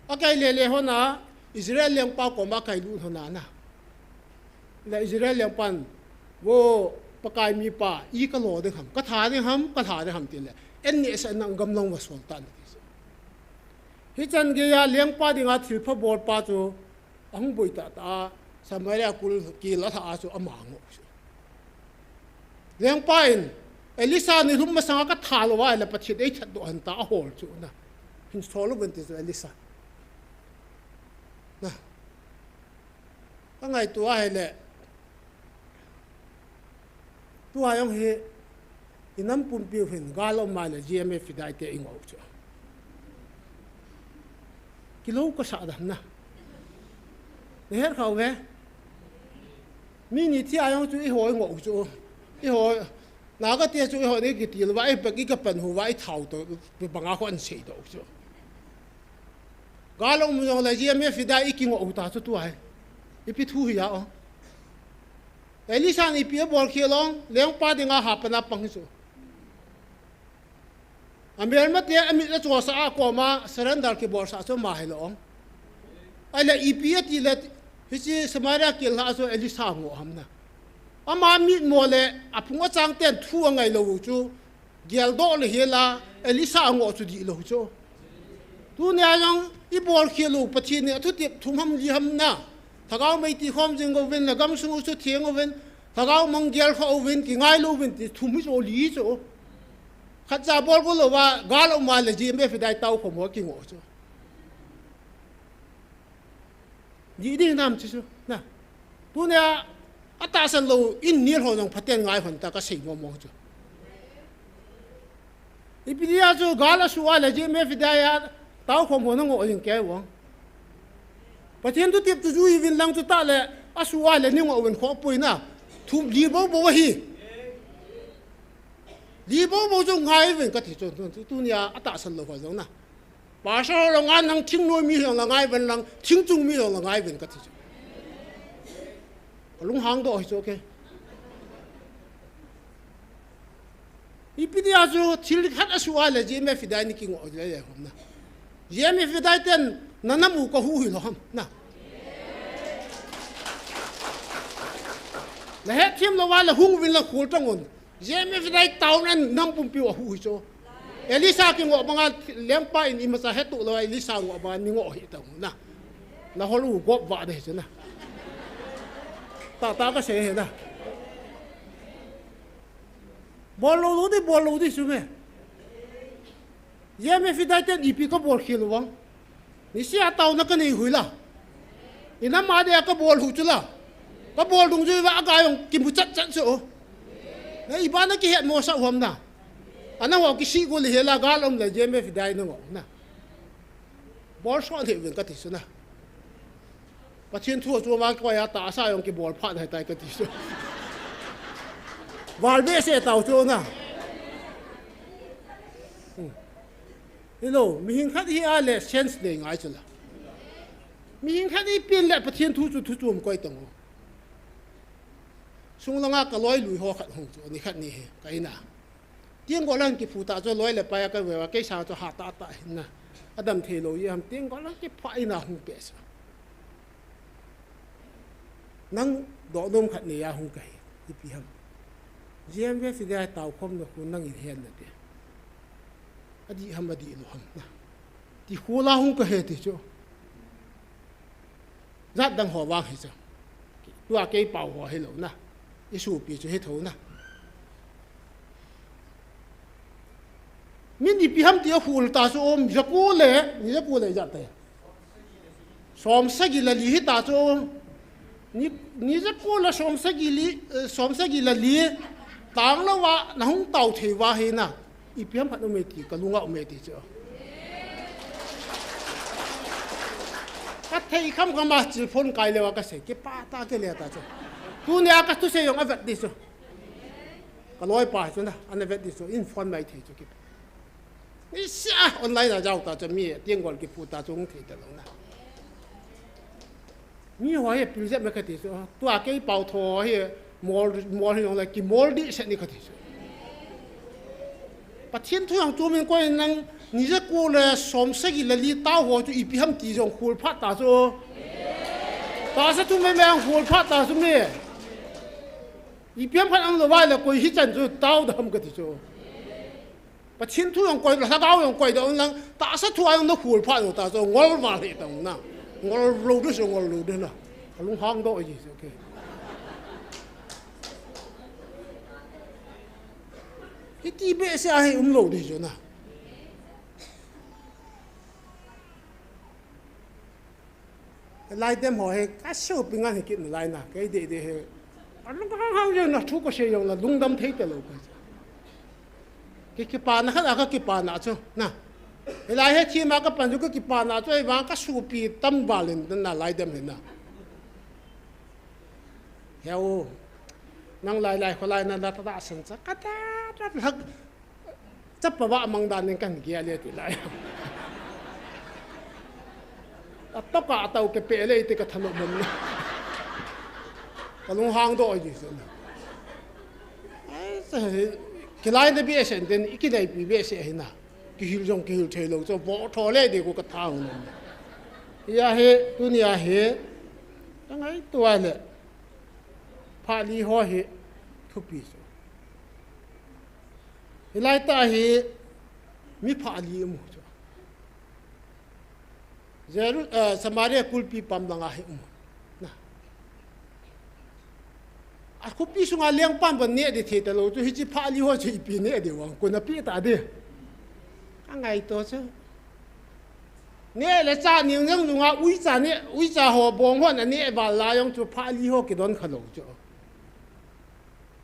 Akai lele hon a, Israel lengpa koma akai lut hon a na. Le Israel lengpan, vo Pakai mipa, i ka lo ding ham, ka tha ding ham, ka lha ding ham ti le. En nehsah in nang gamlang va sol tan ti. Hichan geiya lengpa dinga thilpha bolpa chu, ahung boi tah tah a, Samaria kul kil a lha a chu ama ngoh chu. Lengpa in, Elisha ni lhum masanga ka tha lou va ahile Pathen ei that doh hen ta ahol chu na. Hin sol uvin ti chu Elisha. Na. Ka ngaito ahile. Tua jong hi, i nam pumpi u hin, gal um a le G M F i dai te i ngoh chu. Kilo ka sa dan na. Na her khau ve. Mi ni thi a jong chu i hoi ngoh chu. I hoi. Naga te chu i hoi ni kitil va, i pek i ka pan hu va, i thau to, banga ko an sei to chu. Gal um jong le G M F i dai i ki ngoh ta chu tua hi. Ipi thu hi a o. Elisha in ipi abol khel ong, lengpa dinga hapan a pang hi chu. Amelmate amit acho sah a koma surrender kibol sah chu ama hi lo ong. Ahile ipi ati le hiche Samaria kil lha chu Elisha ngoh ham na. Ama mitmo le aphung achang ten thu angai lou chu. Geldoh le hela, Elisha angoh chu dihlou chu. Tunia jong i bol khel u Pathen in athutep thum ham li ham na. Lhagao mei ti khom jing uvin, na gamsung u chu theng uvin, lhagao mang gel kha uvin, kingai lou uvin ti thum hi chu li chu. Khat cha bol go louva, gal um a le G M F i dai tao khom ho kingoh chu. Di, di nam chu chu, na. Tunia, atahsan lou, in nil ho jong phaten ngai hon ta ka sei mo mo chu. Ipi dia chu, gal asu a le G M F i dai a, tao khom ho na ngoh jing kei vang. Pathen thutep chu jui uvin lang chu ta le, asu a le ni ngoh uvin khoh pui na. Thum li bobo ahi. Li bobo chu ngai uvin kati chu, tu, tu, tunia atahsan lou ho jong na. Pastor ho la ngai nang thingnoi mi jong la ngai uvin lang, thingchung mi jong la ngai uvin kati chu. Kalunghang doh hi chu, okay. Ipi dia chu thil khat asuh a le J M F Idai ni kingoh le le hom na. J M F Idai ten na nam u ka hu hi lo ham na. Na hetthem lou a le hung uvin la khol tang un. J M F Idai town an nam pumpi u ahu hi chu. Elisha kingoh banga lengpa in imacha hetu lou a Elisha ngoh banga ni ngoh hi tang na. Na hol u gop va de chu na. Ta ta ka sei he na. Bol lou lou di, bol lou di chu me. J M F Idai ten ipi ka bol khel u vang. Niseh a taona ka nei hui la. Inam a dia ka bol hu chu la. Ka bol dungjui uva aga jong kimu chat chat chu. Na ipi na kihet mo sa u ham na. Ana ho kisih go le he la gal um le J M F Idai na ngoh na. Bol so le uvin kati chu na. Pathen thu chu ma koi a tahsa jong kibol phat nai tai kati chu. Val behseh tau chu na. Hmm. Hello, mihing khat hi a le sense nei ngai chu la. Mihing khat hi pen le Pathen thu chu thu chom koi tang u. Sung langa ka loi lui ho khat hung chu, ni khat ni hi, ka ina. Tiang go lang kiphu ta chu loi le pai a ka ve va, kei sang chu ha ta ta hin na. Adam thei lou ji ham, tiang go lang kipha ina hung pe sa. Nang doh nom khat nei a hung ka hi, ipi ham. J M F Idai tao khom na khu nang in hen na te. Adih ham, adih lou ham na. Ti khu la hung ka he ti chu. Jat dang ho vang hi chu. Tua kei pau ho hi lou na. I supi chu hi tho na. Min ipi ham ti a khul ta chu um, jaku le, ni jaku le jat te. Som sagi le li hi ta chu. Ni, ni jaku le som sagi li, eh, som sagi le li. Tang lou va, na hung tau thei va hi na. Ipi ham khat um e ti, ka lunga um e ti chu. Ka thei kham kham a chil phone kai le va ka sei, kipa ta kile ta chu. Tunia ka thusei jong a vet di chu. Ka loi pa chu na, ana vet di chu, in phone mai thei chu kipa. Niseh a online a jao ta chu mi, tiang gol kiphu ta chu hung thei ta lou na. Mi ho hi pil jep me kati chu, tua kei pau tho hi mol, mol hi jong le kimol di se ni kati chu. Pathen thu jong chu min koi nang ni jaku le som sagi le li tao ho chu ipi ham ti jong khul phat ta chu. Tahsa thu me me ang khul phat ta chu mi. Ipi ham phat ang lou vai le koi hi chan chu tao da ham kati chu. Pathen thu jong koi, lhagao jong koi da un lang, tahsa thu a jong na khul phat jong ta chu, ngol val hi ta un na. Ngol lou di chu, ngol lou di na. Ka lunghang doh ji chu, okay. Hiti behseh a hi um lou di chu na. Lai dem ho hi, ka shopping an hi kit nalai na, kei dei dei hi. Alung hang hang jeng na thu ka sei jong la lungdam thei talou ka. Ki, kipana khat a ka kipana chu, na. Hilai hi thim a ka pan chu ka kipana chu, ahivang ka supi tam val in na lai dem hi na. Heo, nang lai lai kholai na, na ta ta san cha, ka ta ta lhak. Chapa va mang dan ning kan gel le ti lai. A toka a tau ke pe le ti ka thanom mong. Ka lunghang doh ji se na. Ai, sa he, kilai na behseh den, i kinaipi behseh hi na. Kihil jong kihil thei lou, chu vo tho le di ko ka thang nom. Hia hi, tunia hi, ka ngaito le. Pha li ho hi, thupi chu. Hilai ta hi mi pha li um chu. Jeru-, eh, Samaria kulpi pam langa hi um. Na. A khopi sunga lengpan ban ne de thei talou chu hichi pha li ho chu ipi ne de vang. Ko na pi ta de. Ka ngaito chu. Ne le cha ni nang lunga uicha ne, uicha ho bong ho na ne val la jong chu pha li ho kidon kha lou chu.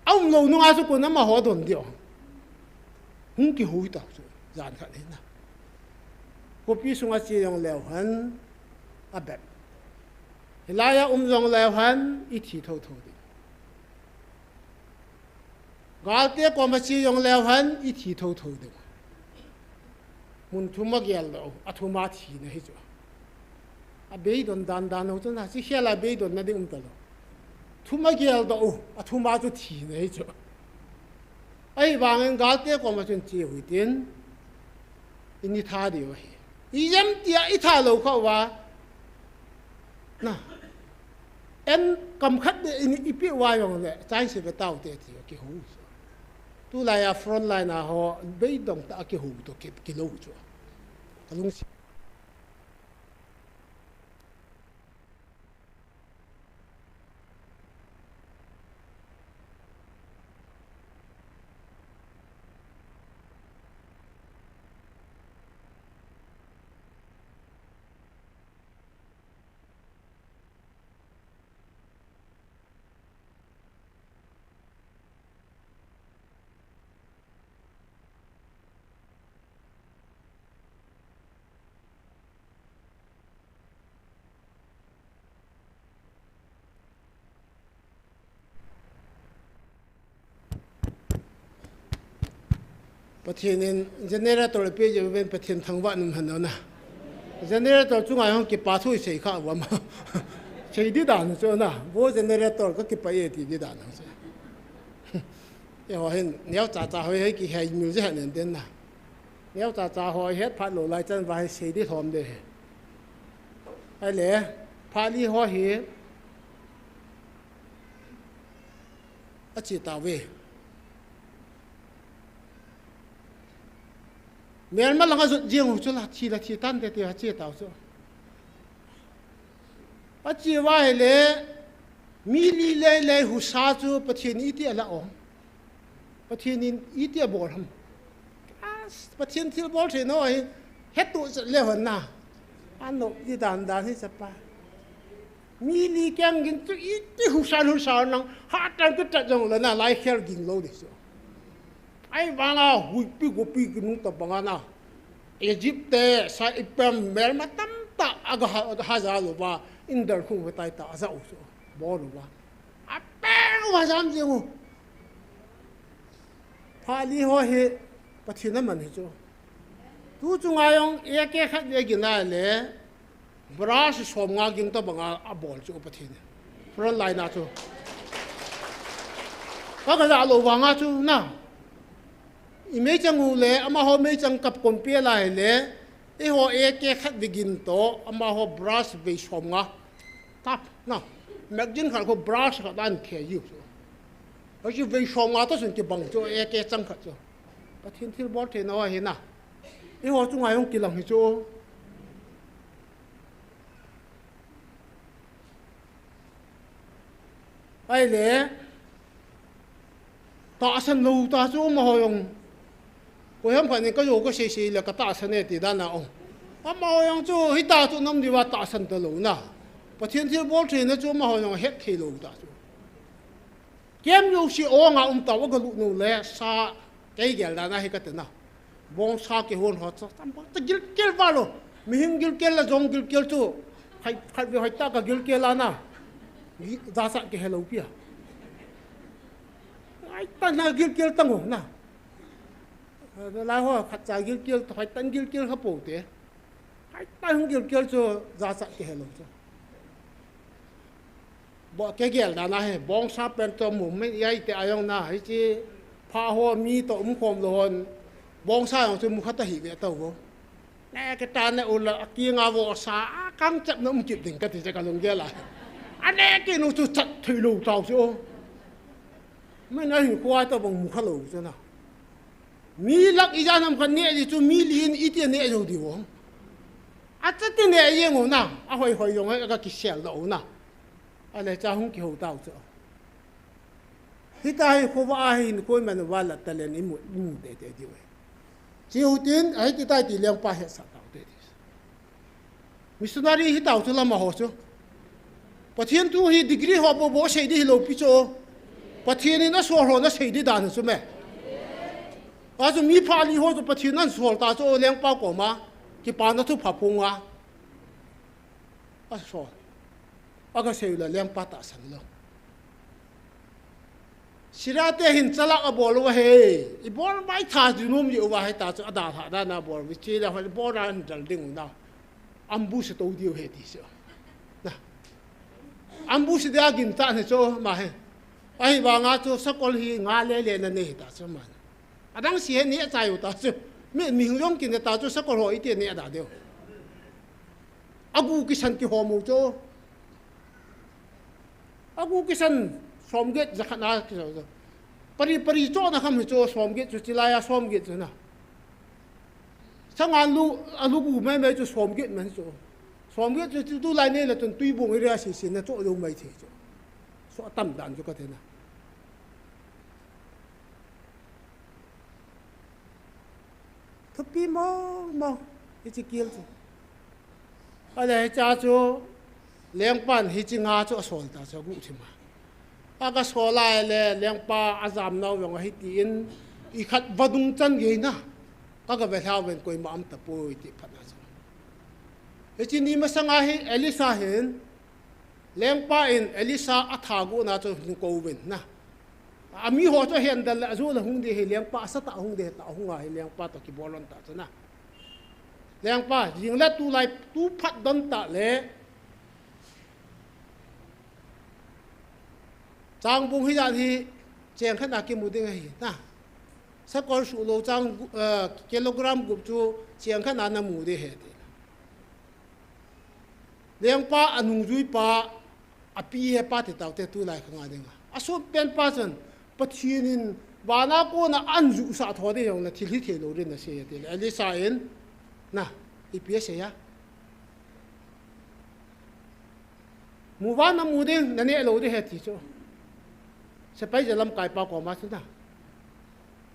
A um lou nunga chu ko na ma ho don diu. Hung kihui ta chu, jan khat hi na. Khopi sunga che jong leu hen, a bep. Hilai a um jong leu hen, i thi tho tho di. Galte koma che jong leu hen, i thi thotho ding. Mun thum a geldoh u, a thum a thina hi chu. A beidon dandan ho chu na, chi khel a beidonna ding um talou. Thum a geldoh u, a thum a chu thina hi chu. Ahivangin galte koma chun che u hitin, i ni tha diu ahi. Ijemtia i tha lou khah uva, na, en kam khat le i ni i peh uva jongle, chance ve taute tia kihou chu. Tulai a front line a ho beidong tah a kihou toh ki, kilou chu. Ka lungset. Pathen in generator apeh jeh uvin Pathen thangvah in um hen o na. Generator chunga hung kipa thu i sei kha uvam. Sei di dan chu na. Vo generator ka kipah e ti di dan chu. Eiho hin neocha cha hoi hoi kihei mil jeh hen den na. Neocha cha hoi het phat lou lai chan va hi sei di lhom de hi. Ahile, phat li ho hi. Ache tauve. Melma langa jot jeng u chu la thi la thi tante tia che tau chu. Ache uva ahile, mi li lei lei husa chu Pathen in iti ala o. Pathen in iti abol ham. Pathen thilbol theina ho hi, hetu chet le hon na. Anop di dan dan hi chapa. Mi li keng gin chu iti husa husa nang, hatah in kitat jong le na, lai khel ging lou di chu. Ahivanga huipi gopi kinung tabang a na. Egypt te, sa ipem melma tamtah aga ha, haja lou va, Indo khung vetai tah aja u chu. Bol lou va. Apeng uva jam jeng u. Phat li ho hi Pathen aman hi chu. Tu chunga jong A K khat ve gin a le, brush som nga ging tabang a abol chu Pathen. Front line a chu. Ka, ka ja lou vanga chu na. I meichang u le, amaho meichang kap kon pe lai le, eiho A K khat ve gin toh, amaho brush vei som nga. Tap, na, magazine khat khu brush khat dan khe jiu chu. Achu vei som nga toh chun kibang chu, A K chang khat chu. Pathen thilbol theina ho hi na. Eiho chunga jong kilang hi chu. Ahile, tahsan lou ta chu amaho jong. Koiham khat in ka jo ka sei sei le ka tahsan e ti dan a o. Amaho jong chu hita chu nam diuva tahsan talou na. Pathen thilbol theina chu amaho jong het thei lou ta chu. Kem jouse ong a um tau, aga lut nu le sa kei gel dan a hi ka ti na. Bongsa kihon ho chu, tam bang ta gilkel val o. Mihem gilkel le jong gilkel chu. Hai, hai ve hai ta ka gilkel a na. Gi, jachat kihe lou pi a. Hai ta na gilkel tang o na. Lai ho khat cha gilkel, hai tan gilkel kha pou te. Hai ta hung gilkel chu jachat kihe lou chu. Bo kei gel dan a hi, bongsa pen toh mu, mi ai te a jong na, hiche pha ho mi toh um khom lou hon, bongsa jong chu mu kha ta hi ve tau vo. Ne ke ta ne u la, a kinga vo sa, a kam chep na um kit ding ka ti che ka lunggel a. A ne ke nu chu chat thei lou tau chu. Mai na hin khua toh bong mu kha lou chu na. Mi lak ijat ham khat neh di chu mi li in iti neh jou diu ham. Acha ti neh jeng u na, ahoi hoi jong hoi aga kisel doh u na. Ahile cha hung kihou tau chu. Hita hi khovah a hin koiman uva la talent imu, imu tete diu ahi. Chi u tin, ahi ti tai ti lengpa hetsah tau te ti. Missionary hi tau chu lama ho chu. Pathen thu hi degree ho bou bou sei di hilou pi chu. Pathen in asol ho na sei di dan chu me. Achu mi pha li ho chu Pathen in asol ta chu lengpa koma. Kipana thupha phung a. Asol. Aga sei la lengpa tahsan lou. Syria te hin chalak abol uva he. Ibol mai tha ji nom ji uva he ta chu adalha dan abol uva. Che la hon bol dan dal ding u na. Ambush to diu he ti chu. Na. Ambush dia gin ta ne chu ma he. Ahivanga chu sakol hi nga le le na nei ta chu ma. Adang si he ni a chai u ta chu. Mi, mi hung jong kin ta chu sakol ho iti ni ada deu. Agu kisan kihom u chu. Agu kisan som get jakhat na kisan. Pari, pari cho na kham hi chu som get chu chilai a som get chu na. Sanga lu, alu gu mai mai chu som get man chu. Som get chu tulai nei la chun Tuibong area si si na cho lo mai thei chu. So atam dan chu ka thei na. Thupi mong mong, hiche kel chu. Ahile hiche a chu, lengpan hiche nga chu asol ta chu agu thim a. Aga sol a le, lengpa ajam nau vang ahi tin, ikhat vadung chan gei na. Kaga ve lhau ven koima um tapoi ti phat na chu. Hiche ni masanga hi Elisha hin, Lengpa in Elisha atha gu na chu hin kou vin na. Ami ho chu ahen dal le azu la hung di hi lengpa asat a hung di hi ta hung a hi lengpa to kibol lon ta chu na. Lengpa, jing le tulai tu phat don ta le. Changbung hi jan hi cheng khat na kimu ding ahi na. Sakol su lo chang, eh, kilogram gup chu cheng khat na namu di hi ti. Lengpa anungjui pa, api he pa ti tau te tulai khang a ding a. Asot pen pa chun, Pathen in vana kona anju sa tho ding jong le thil hi thei lo rin na sei ati. Elisha in, na, ipi asei a. Mu vang namu ding, naneh lo ding ahi ti chu. Sepai je lamkai pa koma chu na.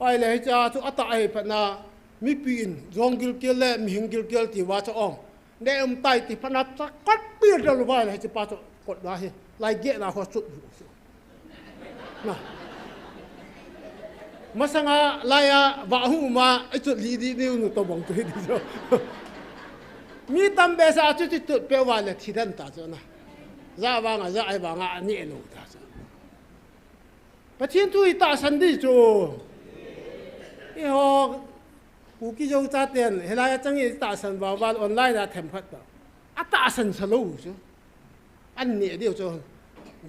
Ahile hiche a chu atah ahi phat na, mipi in, jong gilkel le, mihing gilkel ti va chu ong. Neh um tai ti phat na chakot pi dal uva le hiche pa chu kot na hi. Lai geh na ho chut. Na. Masanga lai a va hu ma, i chut li di ni nu to bong tu hi di chu. Mi tam behseh a chu chu chut pe uva le thi den ta chu na. Ja vang a, ja ai vang a, ani e lo ta chu. Pathen thu hi tahsan di chu. Eiho, Kuki Zo chaten, hilai a chang i tahsan vang vang online a themkhat ta. Atahsan sa lou chu. An neh diu chu.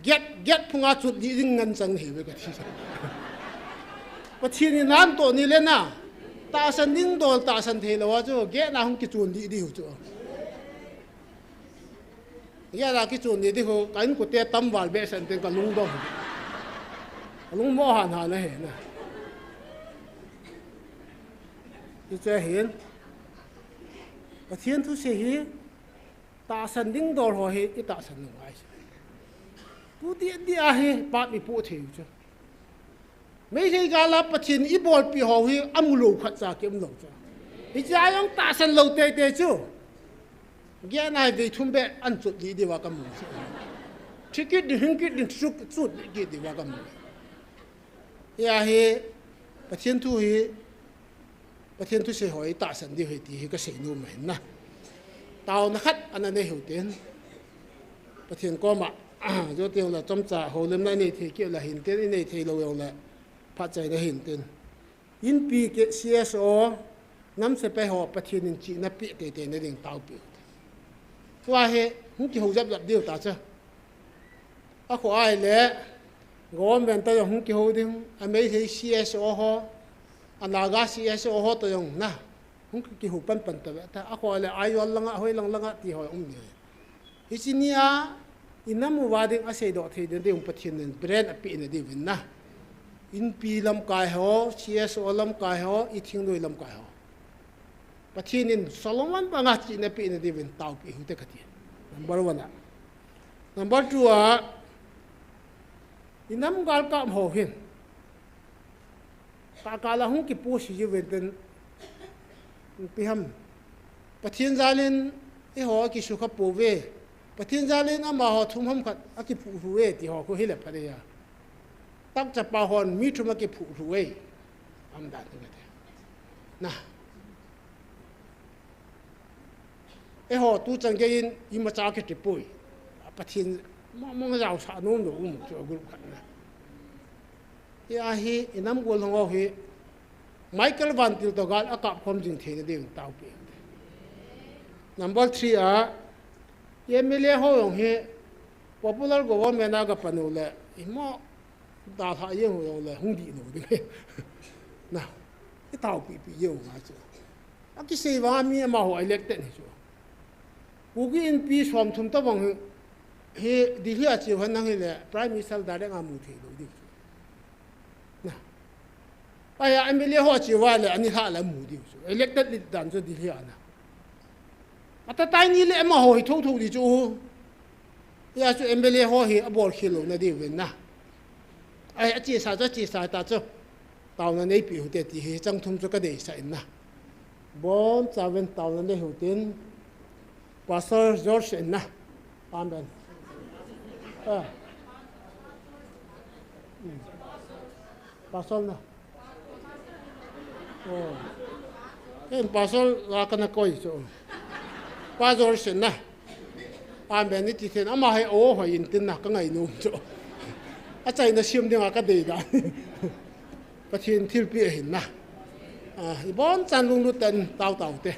Gate, gate phunga chut di ding ngen chang hi ve ka ti chu. Pathen in nan toh ni le na. Tahsan ding dol tahsan thei lou a chu. Gate na hung kichun di diu chu. Gate a kichun di diu, ka inkote tam val behseh in tin ka lungdong. Ka lungmo han han ahi na. Hiche hin. Pathen thusei hi, tahsan ding dol ho hi, i tahsan nung ahi. Tu di, di ahi, pap i pu thei chu. Meitei gal a Pathen i bolpi ho hi amu lou khat cha kium lou chu. Hiche a jong tahsan lou teitei chu. Gate na hi vei thum beh an chut di diu va ka mu. Thi kit di, hing kit di, chut, chut di kit diu va ka mu. Hia hi Pathen thu hi Pathen thusei ho i tahsan diu ahi ti hi ka sei nom ahin na. Taona khat ana nei u hitin. Pathen koma, jouse jong le chomcha houlimna i nei thei keu le hin tin, i nei thei lou jong le phatchaina hin tin. Inpi ke C S O, nam sepai ho Pathen in chihna pe teitei na ding taopi u hite. Tua hi, hung kihou jap jap diu ta chu. Akhoh ahile, government toh jong hung kihou ding, a Meitei C S O ho, a Naga C S O ho toh jong na, hung kihou pan pan ta ve ta, akhoh ahile, Aizawl langa, hoi lang langa ti ho um ding. Hiche nia, i nam uva ding a seidoh thei ding, ding Pathen in brain a pe na diuvin na. Inpi lamkai ho, C S O lamkai ho, i thingnoi lamkai ho. Pathen in Solomon banga chihna pe na diuvin taopi u hite ka ti. Number one a. Number two a, i nam galkap ho hin. Kaka la hung kipost ji uvin tin, ipi ham. Pathen jal in eiho akisukha pouve. Pathen jal in amaho thum ham khat akiphuh lhu e ti ho khu hile phat e a. Tah chapa hon mi thum akiphuh lhu e. Am dan te. Na. Eiho tu chan gei in imacha kiti poi. Pathen mong mong jaosah nom lou um chu a group khat na. Hi ahi, inam gol hong ho hi, Michael Van Til to gal akap khom jing thei na ding tao pi. Number three a, M L A ho jong hi, popular government a ka panu le, imo, da tha ye ho jong le, hung di no ding. Na, i tao pi pi ye ho nga chu. Akisei vang mi amaho elected hi chu. Kuki Inpi som thum to bang hi, hi Delhi a chiu han nang hi le, Prime Minister direct a mu thei lo ding chu. Na. Aya M L A ho chiu va le, ani ha la mu ding chu. Elected leader dan chu Delhi a na. Ata tai ni le amaho hi thotho di chu. Hia chu M L A ho hi abol khel lou na diu vin na. Ai, achesa chu, achesa ta chu. Taona neipi u te ti hi chang thum chu ka deisah in na. Bon chauvin taona nei u tin. Pastor George in na. Amen. Ah. Hmm. Pastor na. Oh. Ken pastor la kana koi chu. Pastor sen na. Amen ni ti then ama hi o hoi in tin na ka ngai nom chu. Achaina siam dinga ka dei da. Pathen thilpi ahin na. Ah, ibon chan lunglut ten tao tao te.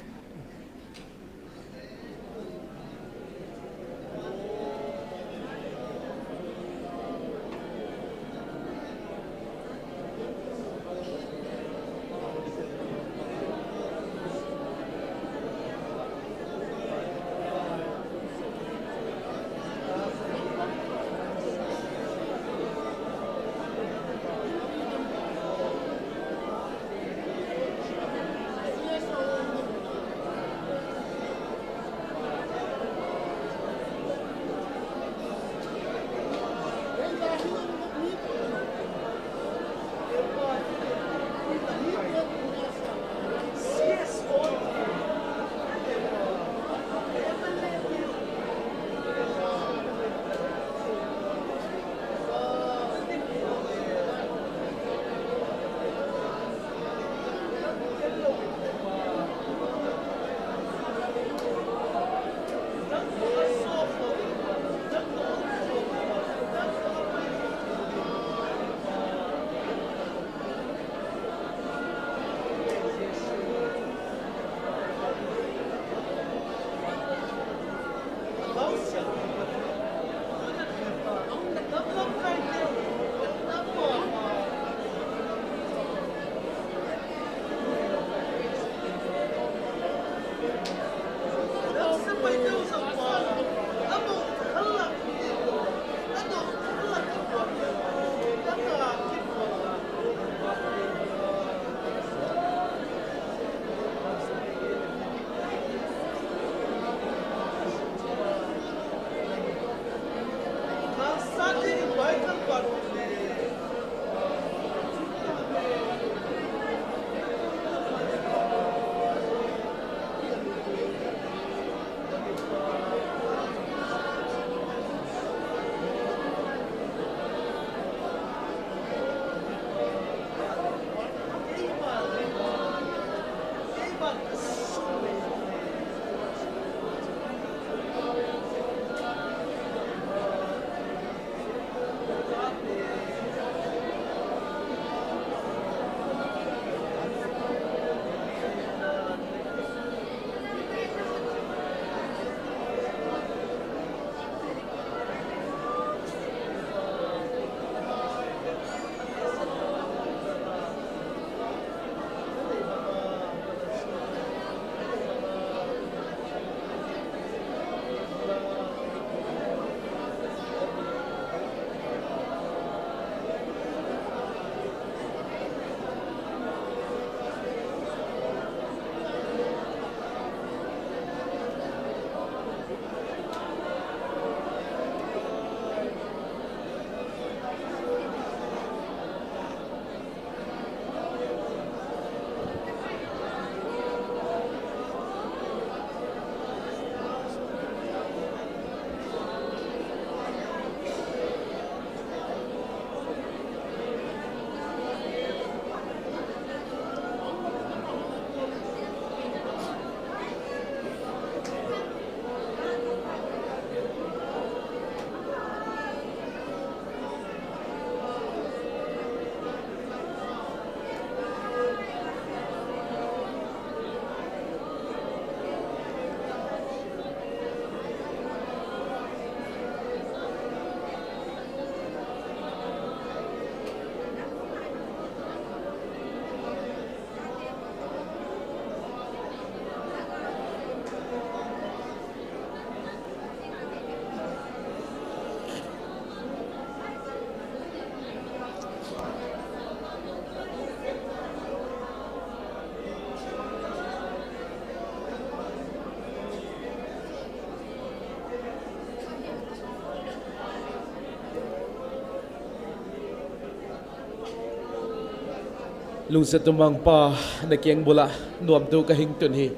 Lungset tumang Pa, na keng bula nuamtu ka hing tun hi.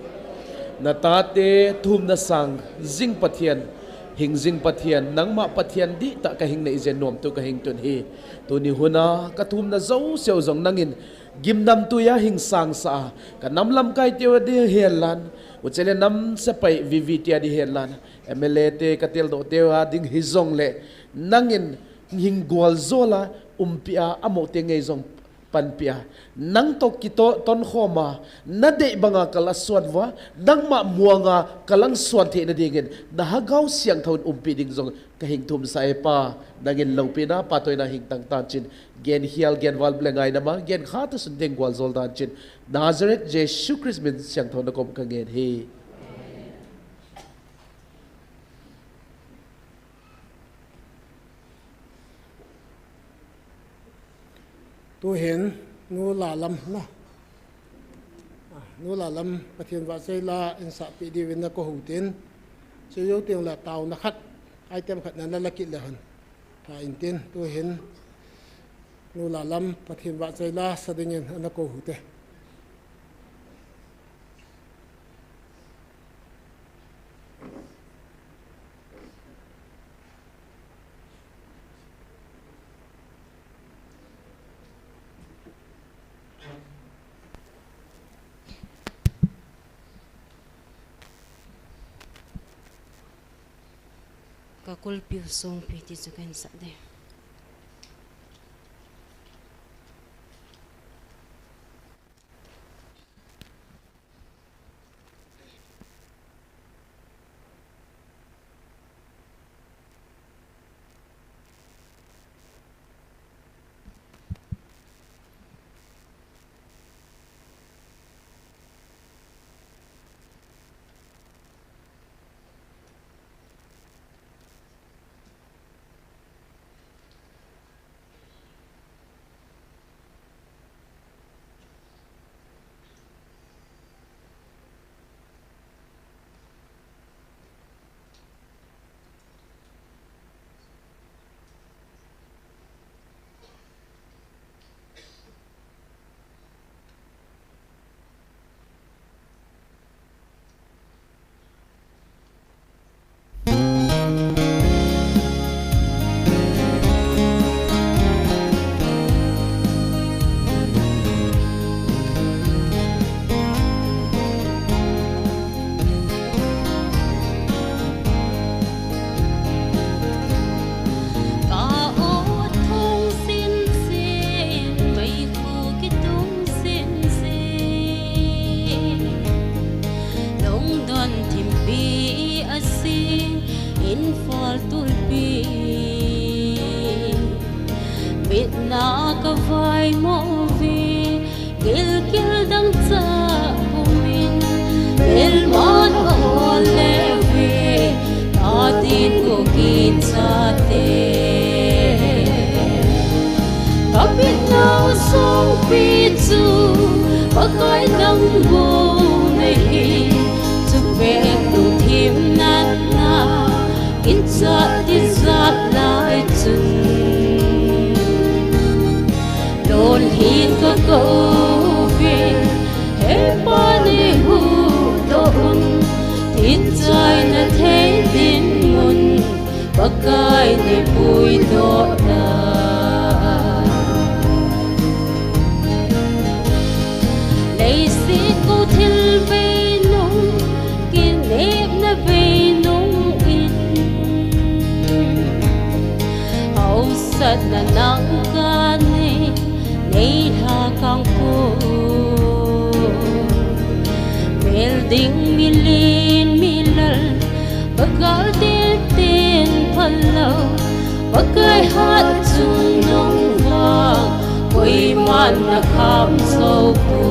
Na tate thumna sang jing Pathian, hing jing Pathian, nangma Pathian dihtah ka hing na ijen nuamtu ka hing tun hi. Tuni huna ka thumna jouseu jong nangin gimnamtui a hing sangsa a, ka nam lamkai teu a ding hen lan, uchele nam sepai V V T a ding hen lan, M L A te ka teldoh teu a ding hijongle, nangin hing gualjola umpi a, amote ngei jong panpi a, nang toh kitoh tonkhom a, na deih banga ka la suan uva, nangma muanga ka lang suan theina dingin, na Lhagao Siangthou in umpi ding jong ka hing thumsa e Pa, nangin loupina, phattheina hing tang tan chin, gen hial, gen val le ngaidam a, gen kha ta sun teng gualjol dan chin, Nazareth Jesu Christ min siangthou na kom ka ngen hi. Tuhin, nu Lalam na. Ah, nu Lalam, Pathen vahchoi la insahpeh diuvin na kou u tin. Chujou teng le taona khat, item khat na na la kit le hen. Tha in tin, tuhin, nu Lalam, Pathen vahchoi la sa dingin ana kou u te. Ka kulpi songpi ti chu ka hin sah ding. Ka ut thung sin sin, meikhu kitung sin sin, lungdon thimpi a sing, Imphal tulpi. Mitna ka vaimo uve, gilkel dangchah pumin, melmon ahol le uve, ka ding Kuki chate. Ka mitna songpi chu, Pakai nang bou nahi, chupet lungthim natna, kinchat tijat lai chun. Lolhin ka kou uve, he Pa neihuhdoh un, thitchaina thei dinmun, Pakai neipuidoh ta. Leiset kou thil veinung, kinepna veinung in, hausatna nang kanei, nei lhakang kou. Mel ding milen milal, Pakai tilten phalou, Pakai hatchungnung vang, koiman na kham jou poi.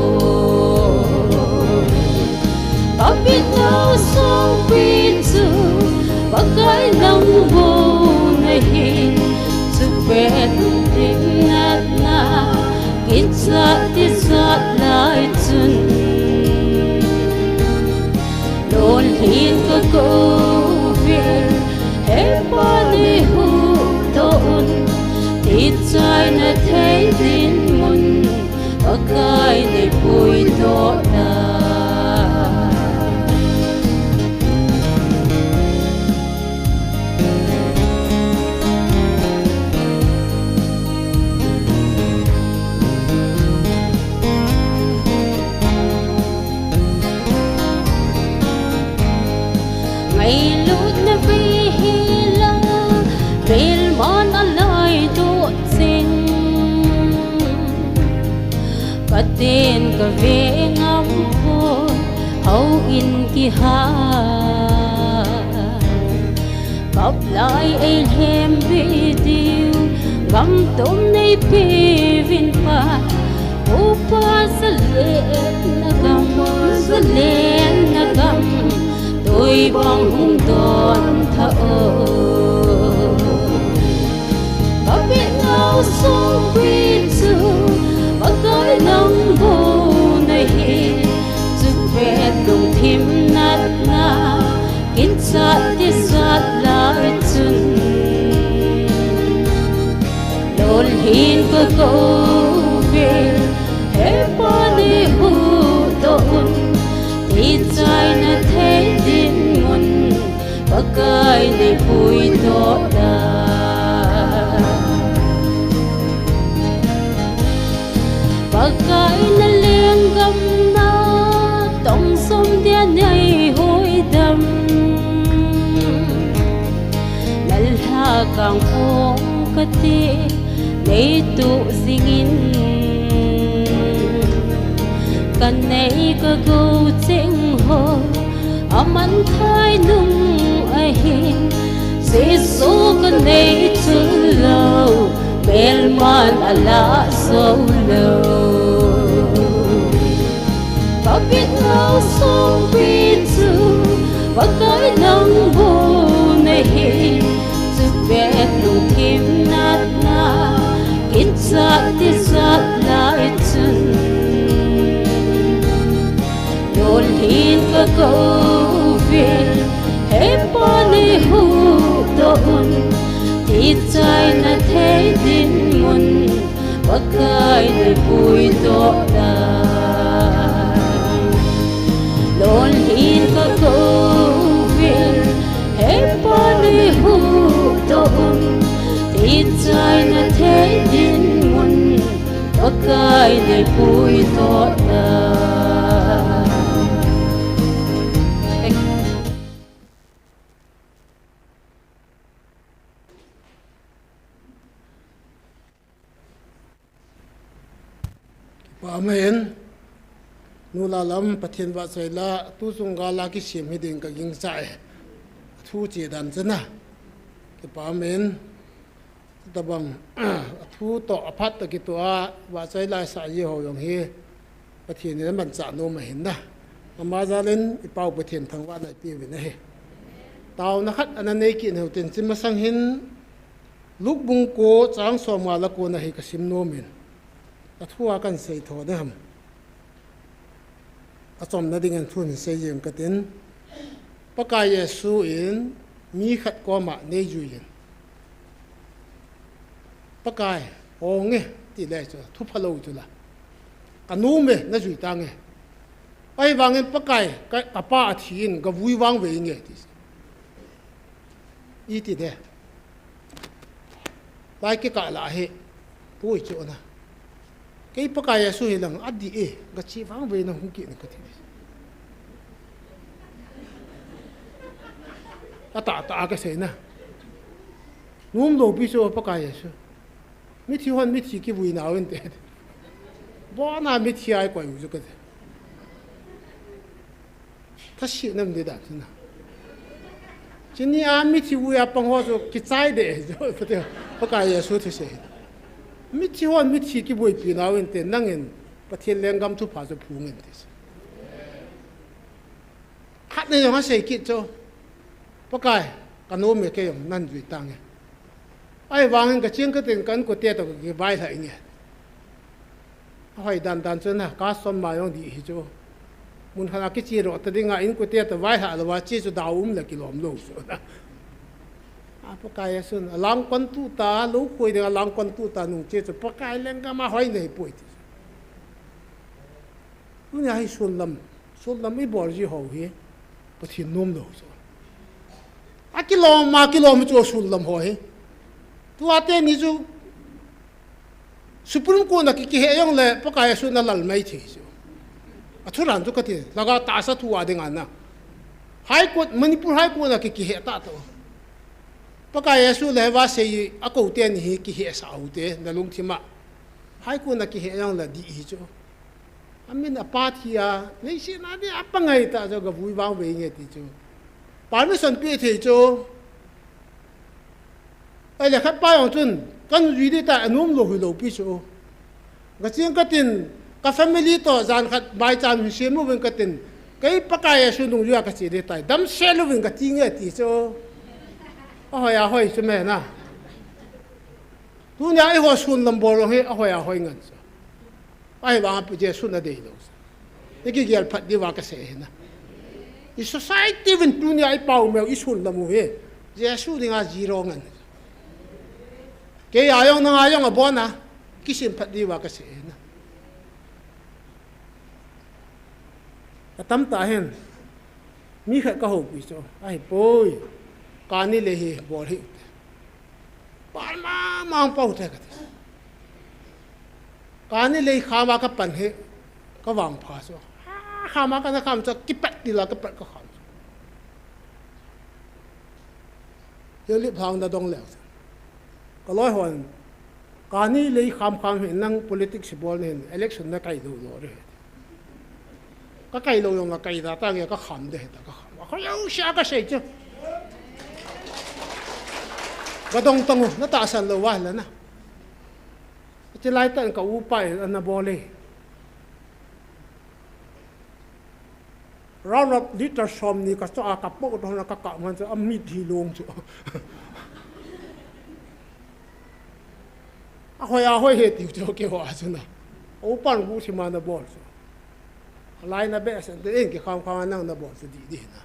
Ka mitna songpi chu, Pakai nang bou nahi, chupet lungthim natna, kinchat tijat lai chun. Lolhin ka kou uve, he Pa neihuhdoh un, thitchaina thei dinmun, Pakai puidoh ta. Ngailutna vei hi la, melman a laidoh cheng. Katin kave ngam poi, houin kihal. Kap lai ei lhem be diu, gam tom nei pe vin pa. Upa zalen na gam, zalen na gam, tui bang hung don tha o. Ka bit nau sung pi chu, Pakai nang bou na hi, chu pet lungthim natna, kin chat ti sat lai chun. Lolhin ka ko ve, he Pa nei huhdoh un, ti chai na thei dinmun, Pakai nei puidoh ta. Pakai na lenggam na tong som dia nei hoidam. Na lha kang phong kati nei tu jingin. Ka nei ka gou cheng ho, aman thai nung ahin, Jesu ka nei chun lou, melman a la jou lou. Ka bit nau sung pi chu, Pakai nang bou na hi, chu pet lungthim natna, kin chat ti sat lai chun. Lolhin ka ko ve, he Pa nei huhdoh un, ti chai na thei dinmun, Pakai nei puidoh ta. Lolhin ka ko ve, he Pa nei huhdoh un, ti chai na thei dinmun, Pakai nei puidoh ta. Kipa amen. Nu Lalam, Pathen vahchoi la, tu chung gal a kisem hi ding ka gingcha e. Thu che dan chana. Kipa amen. Tabang, a thu toh a phat toh kitoh a, vahchoi la sa ji ho jong hi, Pathen in amanchah nom ahin na. Ama jal in i Pau Pathen thangvahna i pe uvin ahi. Taona khat ana nei kit u hitin, chi masang hin, Luke bung ko chang som nga le ko na hi ka sim nom in. A thu a kan sei tho ding ham. A chomna ding in thu hin sei jeng ka tin. Pakai Jesu in mi khat koma nei jui in. Pakai, o nge, ti le chu, thu phalou chu la. Ka nom e, na jui ta nge. Ahivangin Pakai, ka, ka pa a thi in, ka vui vang ve nge, ti. I ti de. Lai kikah lah hi, pui chu na. Kei Pakai Jesu hi lang, a di e, ka chi vang ve na hung ki na ka ti. A ta, ta ka sei na. Nom lou pi chu Pakai Jesu. Mithi hon mithi kivui nau inte. Bona mithi a i koi u chu ka ti. Thase nam di dan chu na. Chuni a mithi vui a pang ho chu kichai de chu, Pakai Jesu thusei. Mithi hon mithi kivuipi nau inte, nangin Pathen lenggam thupha chu phung inte. Khat na jong asei kit chu. Pakai, ka nom e, kei jong nan jui ta nge. Ahivangin ka cheng ka tin ka inkote toh ka kivaihlah inge. Ahoi dan dan chu na, customer jong di hi chu. Mun khat a kiche ro ta dinga inkote toh vaihlah lou a che chu dau um le kilom lou chu. A Pakai a sun, a lang kon tu ta, lou khoi ding a lang kon tu ta nung che chu, Pakai lenggam a hoi nei poi ti. Tunia hi sunlam, sunlam ibol ji ho hi, Pathen nom lou chu. Akilom, akilom chu sunlam ho hi. Tua teni chu, Supreme Court na ki, kihe jongle, Pakai Jesu na lal mai thei chu. Athu ran chu kati, lhaga tahsa thu a ding ana. High Court, Manipur High Court na ki, kihe ta to. Pakai Jesu le va sei a ko teni hi kihe sa u te, na lungthim a. High Court na kihe jongle dih hi chu. Amin apa thi a, leiset na ding a pangai ta chu gavui vang ve nge ti chu. Permission pe thei chu. Ahile khat pa jong chun, kan jui ding tai, anom lou hilou pi chu. Ka ching katin, ka family to jan khat baicham hin sem uvin katin, kei Pakai Jesu nung jui a kache ding tai, damsel uvin kati nge ti chu. Ahoi ahoi chu me na. Tunia eiho sunlam bol jong hi ahoi ahoi ngan chu. Ahivang a Jesu na deilou. Ikigel phat diuva kasei ahi na. I society uvin tunia ipao meu, isunlam u hi Jesu dinga zero ngan. Kei a jong nanga jong abon a, kisim phat diuva kasei ahi na. Atam tah hin, mi khat kahoupi chu, ahipoi, kani lei hi bol hih u te. Pan mama hung pao te kati. Kani lei kham a kapan hi, kavangpha chu. Ha, kham a kana kham chu, kipat ding la kapat kakham chu. Hilip hang na dong leu chu. Kaloi hon, kani lei kham kham hi nang politics bol nahin, election na kai lou lou re. Ka kai lou jong a kai da tange, ka kham de ta ka kham. Akhoh lou sia kasei chu. Ka dong tang u, na tahsan lou va la na. Chilai tah in ka upa in ana bol e. Round up litre somni ka cho a ka po to na ka kap man chu amit hi long chu. Ahoi ahoi he tiu chu keiho a chu na. Upan gu thima na bol chu. Alai na behseh te in kikham kham a nang na bol chu dih dih na.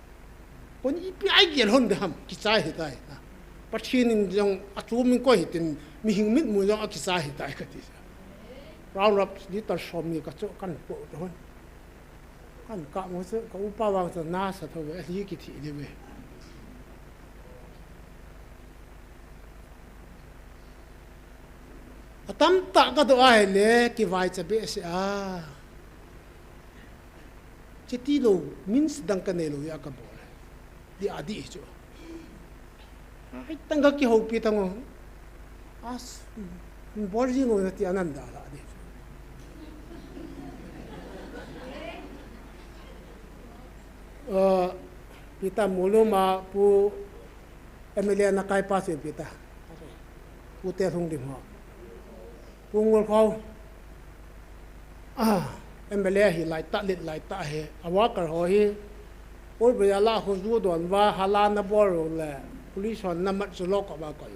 Kon ipi a igel hon de ham kichai hitai na. Pathen in jong achom in koi hitin mihing mitmu jong akichai hitai kati. Round up litre somni ka cho kan po to hon. Kan kap mo chu ka upa vang chu nasa tho ve, alhi kithi le ve. Atam tah ka doh ahile kivaicha behseh a. Chiti lou, means dang ka nei lou a ka bol. Dih a dih chu. Ai, tang ka kihoupi tang o. As, bol jing o na ti anan da la dih chu. Ah, Peter Molum a pu M L A na kai pa chu Peter. Pu Telhung Dim ho. Pu Ngulkhao, ah, M L A hi lai tah, lit lai tah hi, a worker ho hi, Ur Bria la ho ju don va, hala na bol le, police hon na mat chu lock up a koi.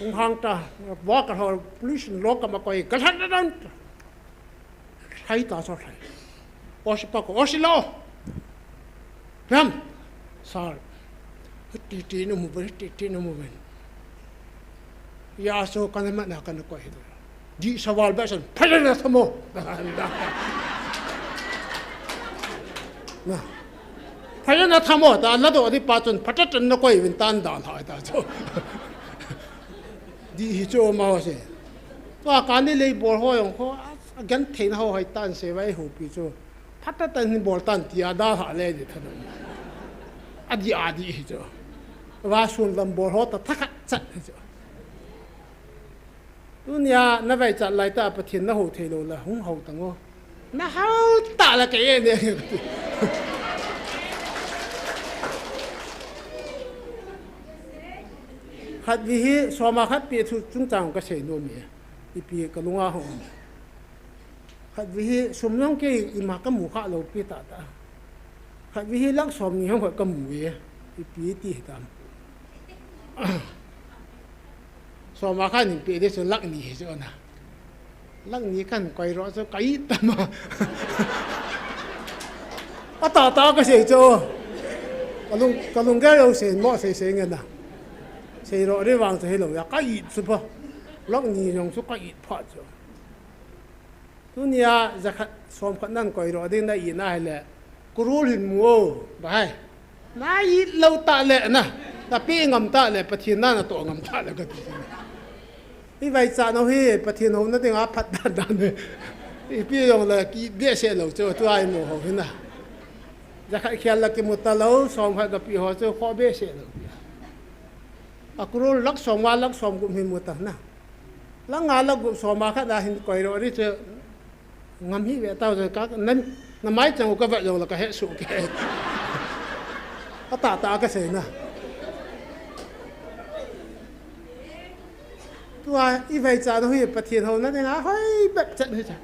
Ung hang ta, worker ho, police lock up a koi, ka lhan na don. Hai ta so hai. O si pa ko, o si lo. Ram. Sar. Ti ti no mu ben, ti ti no mu ben. Ya so kana ma na kana ko he. Di sawal ba san. Phaya na thamo. Na. Phaya na thamo ta la do di pa chun phata tan na koi vin tan da la ta cho. Di hi cho ma ho se. Tua kani lei bol ho jong ho, a, a genthei na ho hoi tan se vai ho pi chu. Phata tan ni bol tan ti a da ha le di tha. A di a di hi chu. Va sun lam bol ho ta tha khat chat hi chu. Tunia na vai chat lai ta Pathen na ho thei lou la, hung ho tang o. Na ho ta la ke ne. Khat vi hi, soma khat pi thu chungchang ka sei nom e. Ipi ka lunga ho. Khat vi hi, sum jong kei ima ka mu kha lou pi ta ta. Khat vi hi lak som ni hong ka mu e. Ipi ti hi tam. Soma khat nin pe de chu lak ni hi chu na. Lak ni kan koi ro chu kai tama. A ta ta ka sei chu. Ka lung, ka lung ge lo sei mo sei sei nge na. Sei ro ri vang chu hi lo ya ka it chu pa. Lak ni jong chu ka it pha chu. Tunia jakhat somkhat nan koidoh ding na ina hile, kurul hin mu o, ba hai. Na it lou ta le na, na pe ngam ta le, Pathen na na toh ngam ta le kati. I vaichat nau hi, Pathen houna dinga phat dan dan e. Ipi jong le ki behseh lou chu, tua imu ho hi na. Jakhat khel la kimu talou, somkhat gapi ho chu, kho behseh lou. A kurul lakh som nga lakh som gup hi mu ta na. Lakh nga lakh gup som a khat na hin koidoh di chu. Ngam hi ve tau chu ka, na, na mai chang u ka vet jong le ka he su ke. A ta ta ka sei na. Tua i vaichat nau hi Pathen houna dinga hoi bep chat hi cha.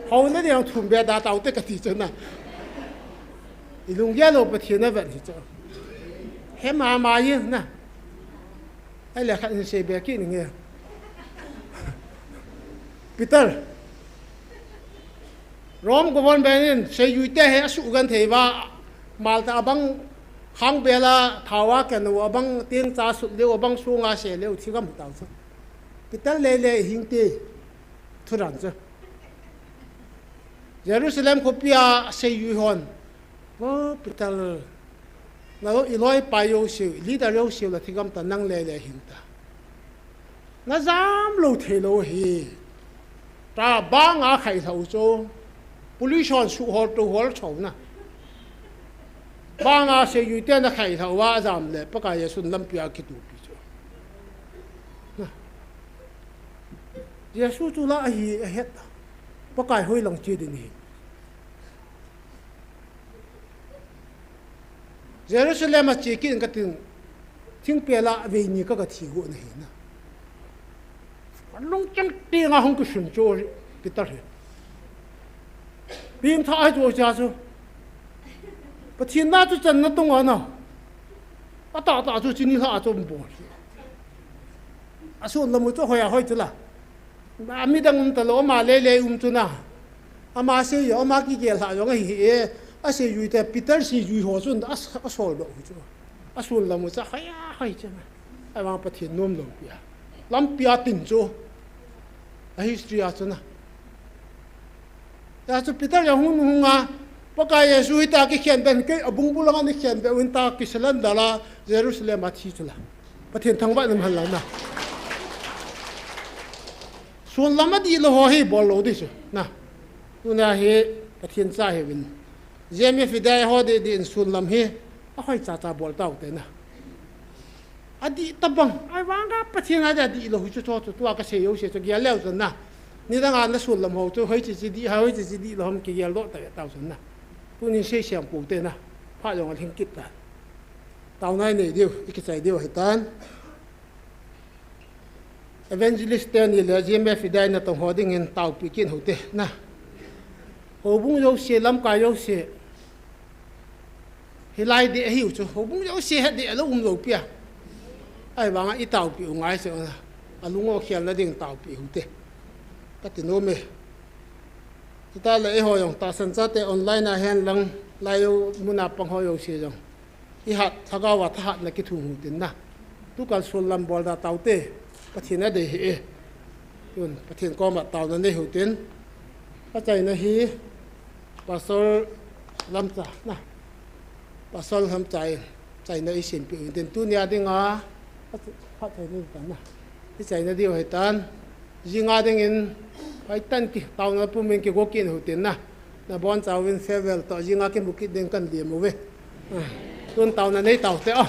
Houna dinga thum be da tau te kati chu na. I lunggel lou Pathen na vet hi chu. He mama ye na. Ahile khat hin sei be kit ning e. Peter. Rome government in seijui te hi asugenthei uva, Malta abang khangbel a thao a kenu abang, tengcha sut leu abang, sunga se leu, thigam tau chu. Peter lele hing te, thu dan chu. Jerusalem khopi a seijui hon, O Peter, na lo, i loipa jouse, i leader jouse la thigam ta, nang lele hing ta. Na jam lou thei lou hi. Ta banga khai lhau chu. Police hon su hol tu hol chau na. Banga seijui te na khai lhau a jam le, Pakai Jesu lampi a kitupi chu. Na. Jesu chu la ahi a het. Pakai hoi lang che din hi. Jerusalem a che kit in ka tin, thingpel a vei ni ka, ka thi go na hi na. Lungchang tenga hung kisun chu Peter hi. Ping tha ai chu cha chu. Pathen na chu chan na tung a na. A ta ta chu chini hla chu bol. A sun la mu chu hoi a hoi chu la. Midang um talou, ama lele um chu na. Ama sei jong, ama kigel lhah jong ahi e. Aseijui te, Peter seijui ho chun a, asol doh u chu. Asun lam u chu, hoi a, hoi chu na. Ahivang Pathen nom lou pi a. Lampi a tin chu. A history a chu na. Tia chu Peter jong hung, hung a, Pakai Jesu hita kikhen be, kei abung bul anga nikhen be, uhin ta kisalan dala, Jerusalem a thi chu la. Pathen thangvah in um hen lang na. Sun lam adih lou ho hi bol lou di chu, na. Tuna hi Pathen cha hi vin. J M F Idai ho didi in sun lam hi, ahoi cha cha bol tau te na. Adih tabang, ahivanga Pathen a dih, adih lou hi chu chu chu, tua ka sei jouse chu gel leu chun na. Nidang a na sun lam ho chu, hoi chi chi dih, hoi chi chi dih lou ham kigel doh ta ve tau chun na. Tunin sei sem pou te na. Phat jong alhing kit ta. Taona i nei diu, i kichai diu ahi tan. Evangelist teni le G M F Idai natong ho dingin taopi kit u hite na. Houbung jouse, lamkai jouse. Hilai ding ahiu chu, houbung jouse hi ding alou um lou pi a. Ahivanga i taopi u ngai chu na. Alung o khel na ding taopi u hite. Ka ti nom e. Chuteng le eiho jong tahsan chate online a hen lang lai u mun a pang ho jouse jong. I hat, lhagao a thahatna kithum u hite na. Tukal sun lam bol da tau te. Pathen a dei hi e. Tun, Pathen koma taona nei u hite. Achaina hi Pastor Lamcha na. Pastor Lamcha in chaina i simpi u hite. Tunia dinga, phat chaina ta na. I chaina diu ahi tan. Jinga dingin, pai tan ki, taona pumin kigo kit u hite na. Na bon chauvin farewell to, jinga kimu kit ding kan diam uve. Ah, tun taona nei tau te o.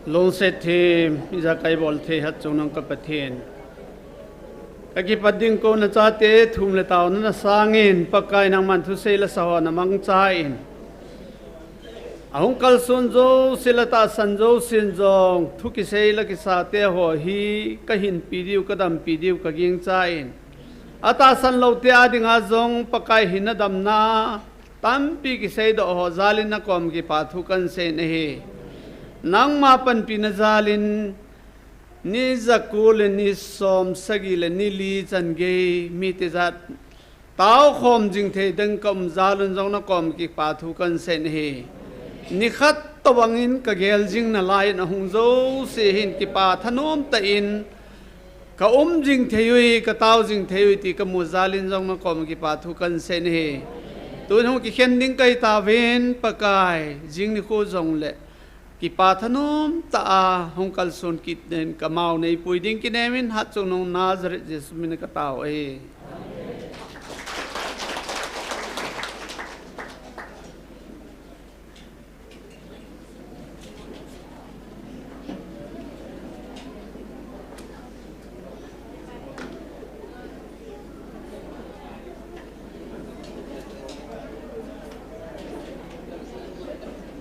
Lungset thim, ijakai bol thei hatchungnung ka Pathen. Ka kipat ding kona chate thum le taona na sangin, Pakai nangman thusei le sa ho na mangcha in. Ahung kalson jouse le tahsan jousen jong, thu kisei le kisate ho hi, ka hinpi diu, ka dampi diu, ka gingcha in. Atahsan loute a dinga jong, Pakai hinna damna, tampi kiseidoh ho jalin na kom kipa thu kan sei nahi. Nangma panpina jalin, ni jako le ni som sagi le ni li chan gei, mi tijat tao khom jing thei ding ka um jalun jong na kom kipa thu kan sei nahi. Ni khat tobangin ka gel jing nalaiyin ahung jouse hin kipa thanom tah in, ka um jing thei ui, ka tao jing thei ui ti ka mu jalin jong na kom kipa thu kan sei nahi. Tun hung kikhen ding kahi tauvin Pakai, jing nikho jong le kipa thanom tah a hung kalson kit den ka mao neipui ding kinemin hatchungnung Nazareth Jesu min ka tao e.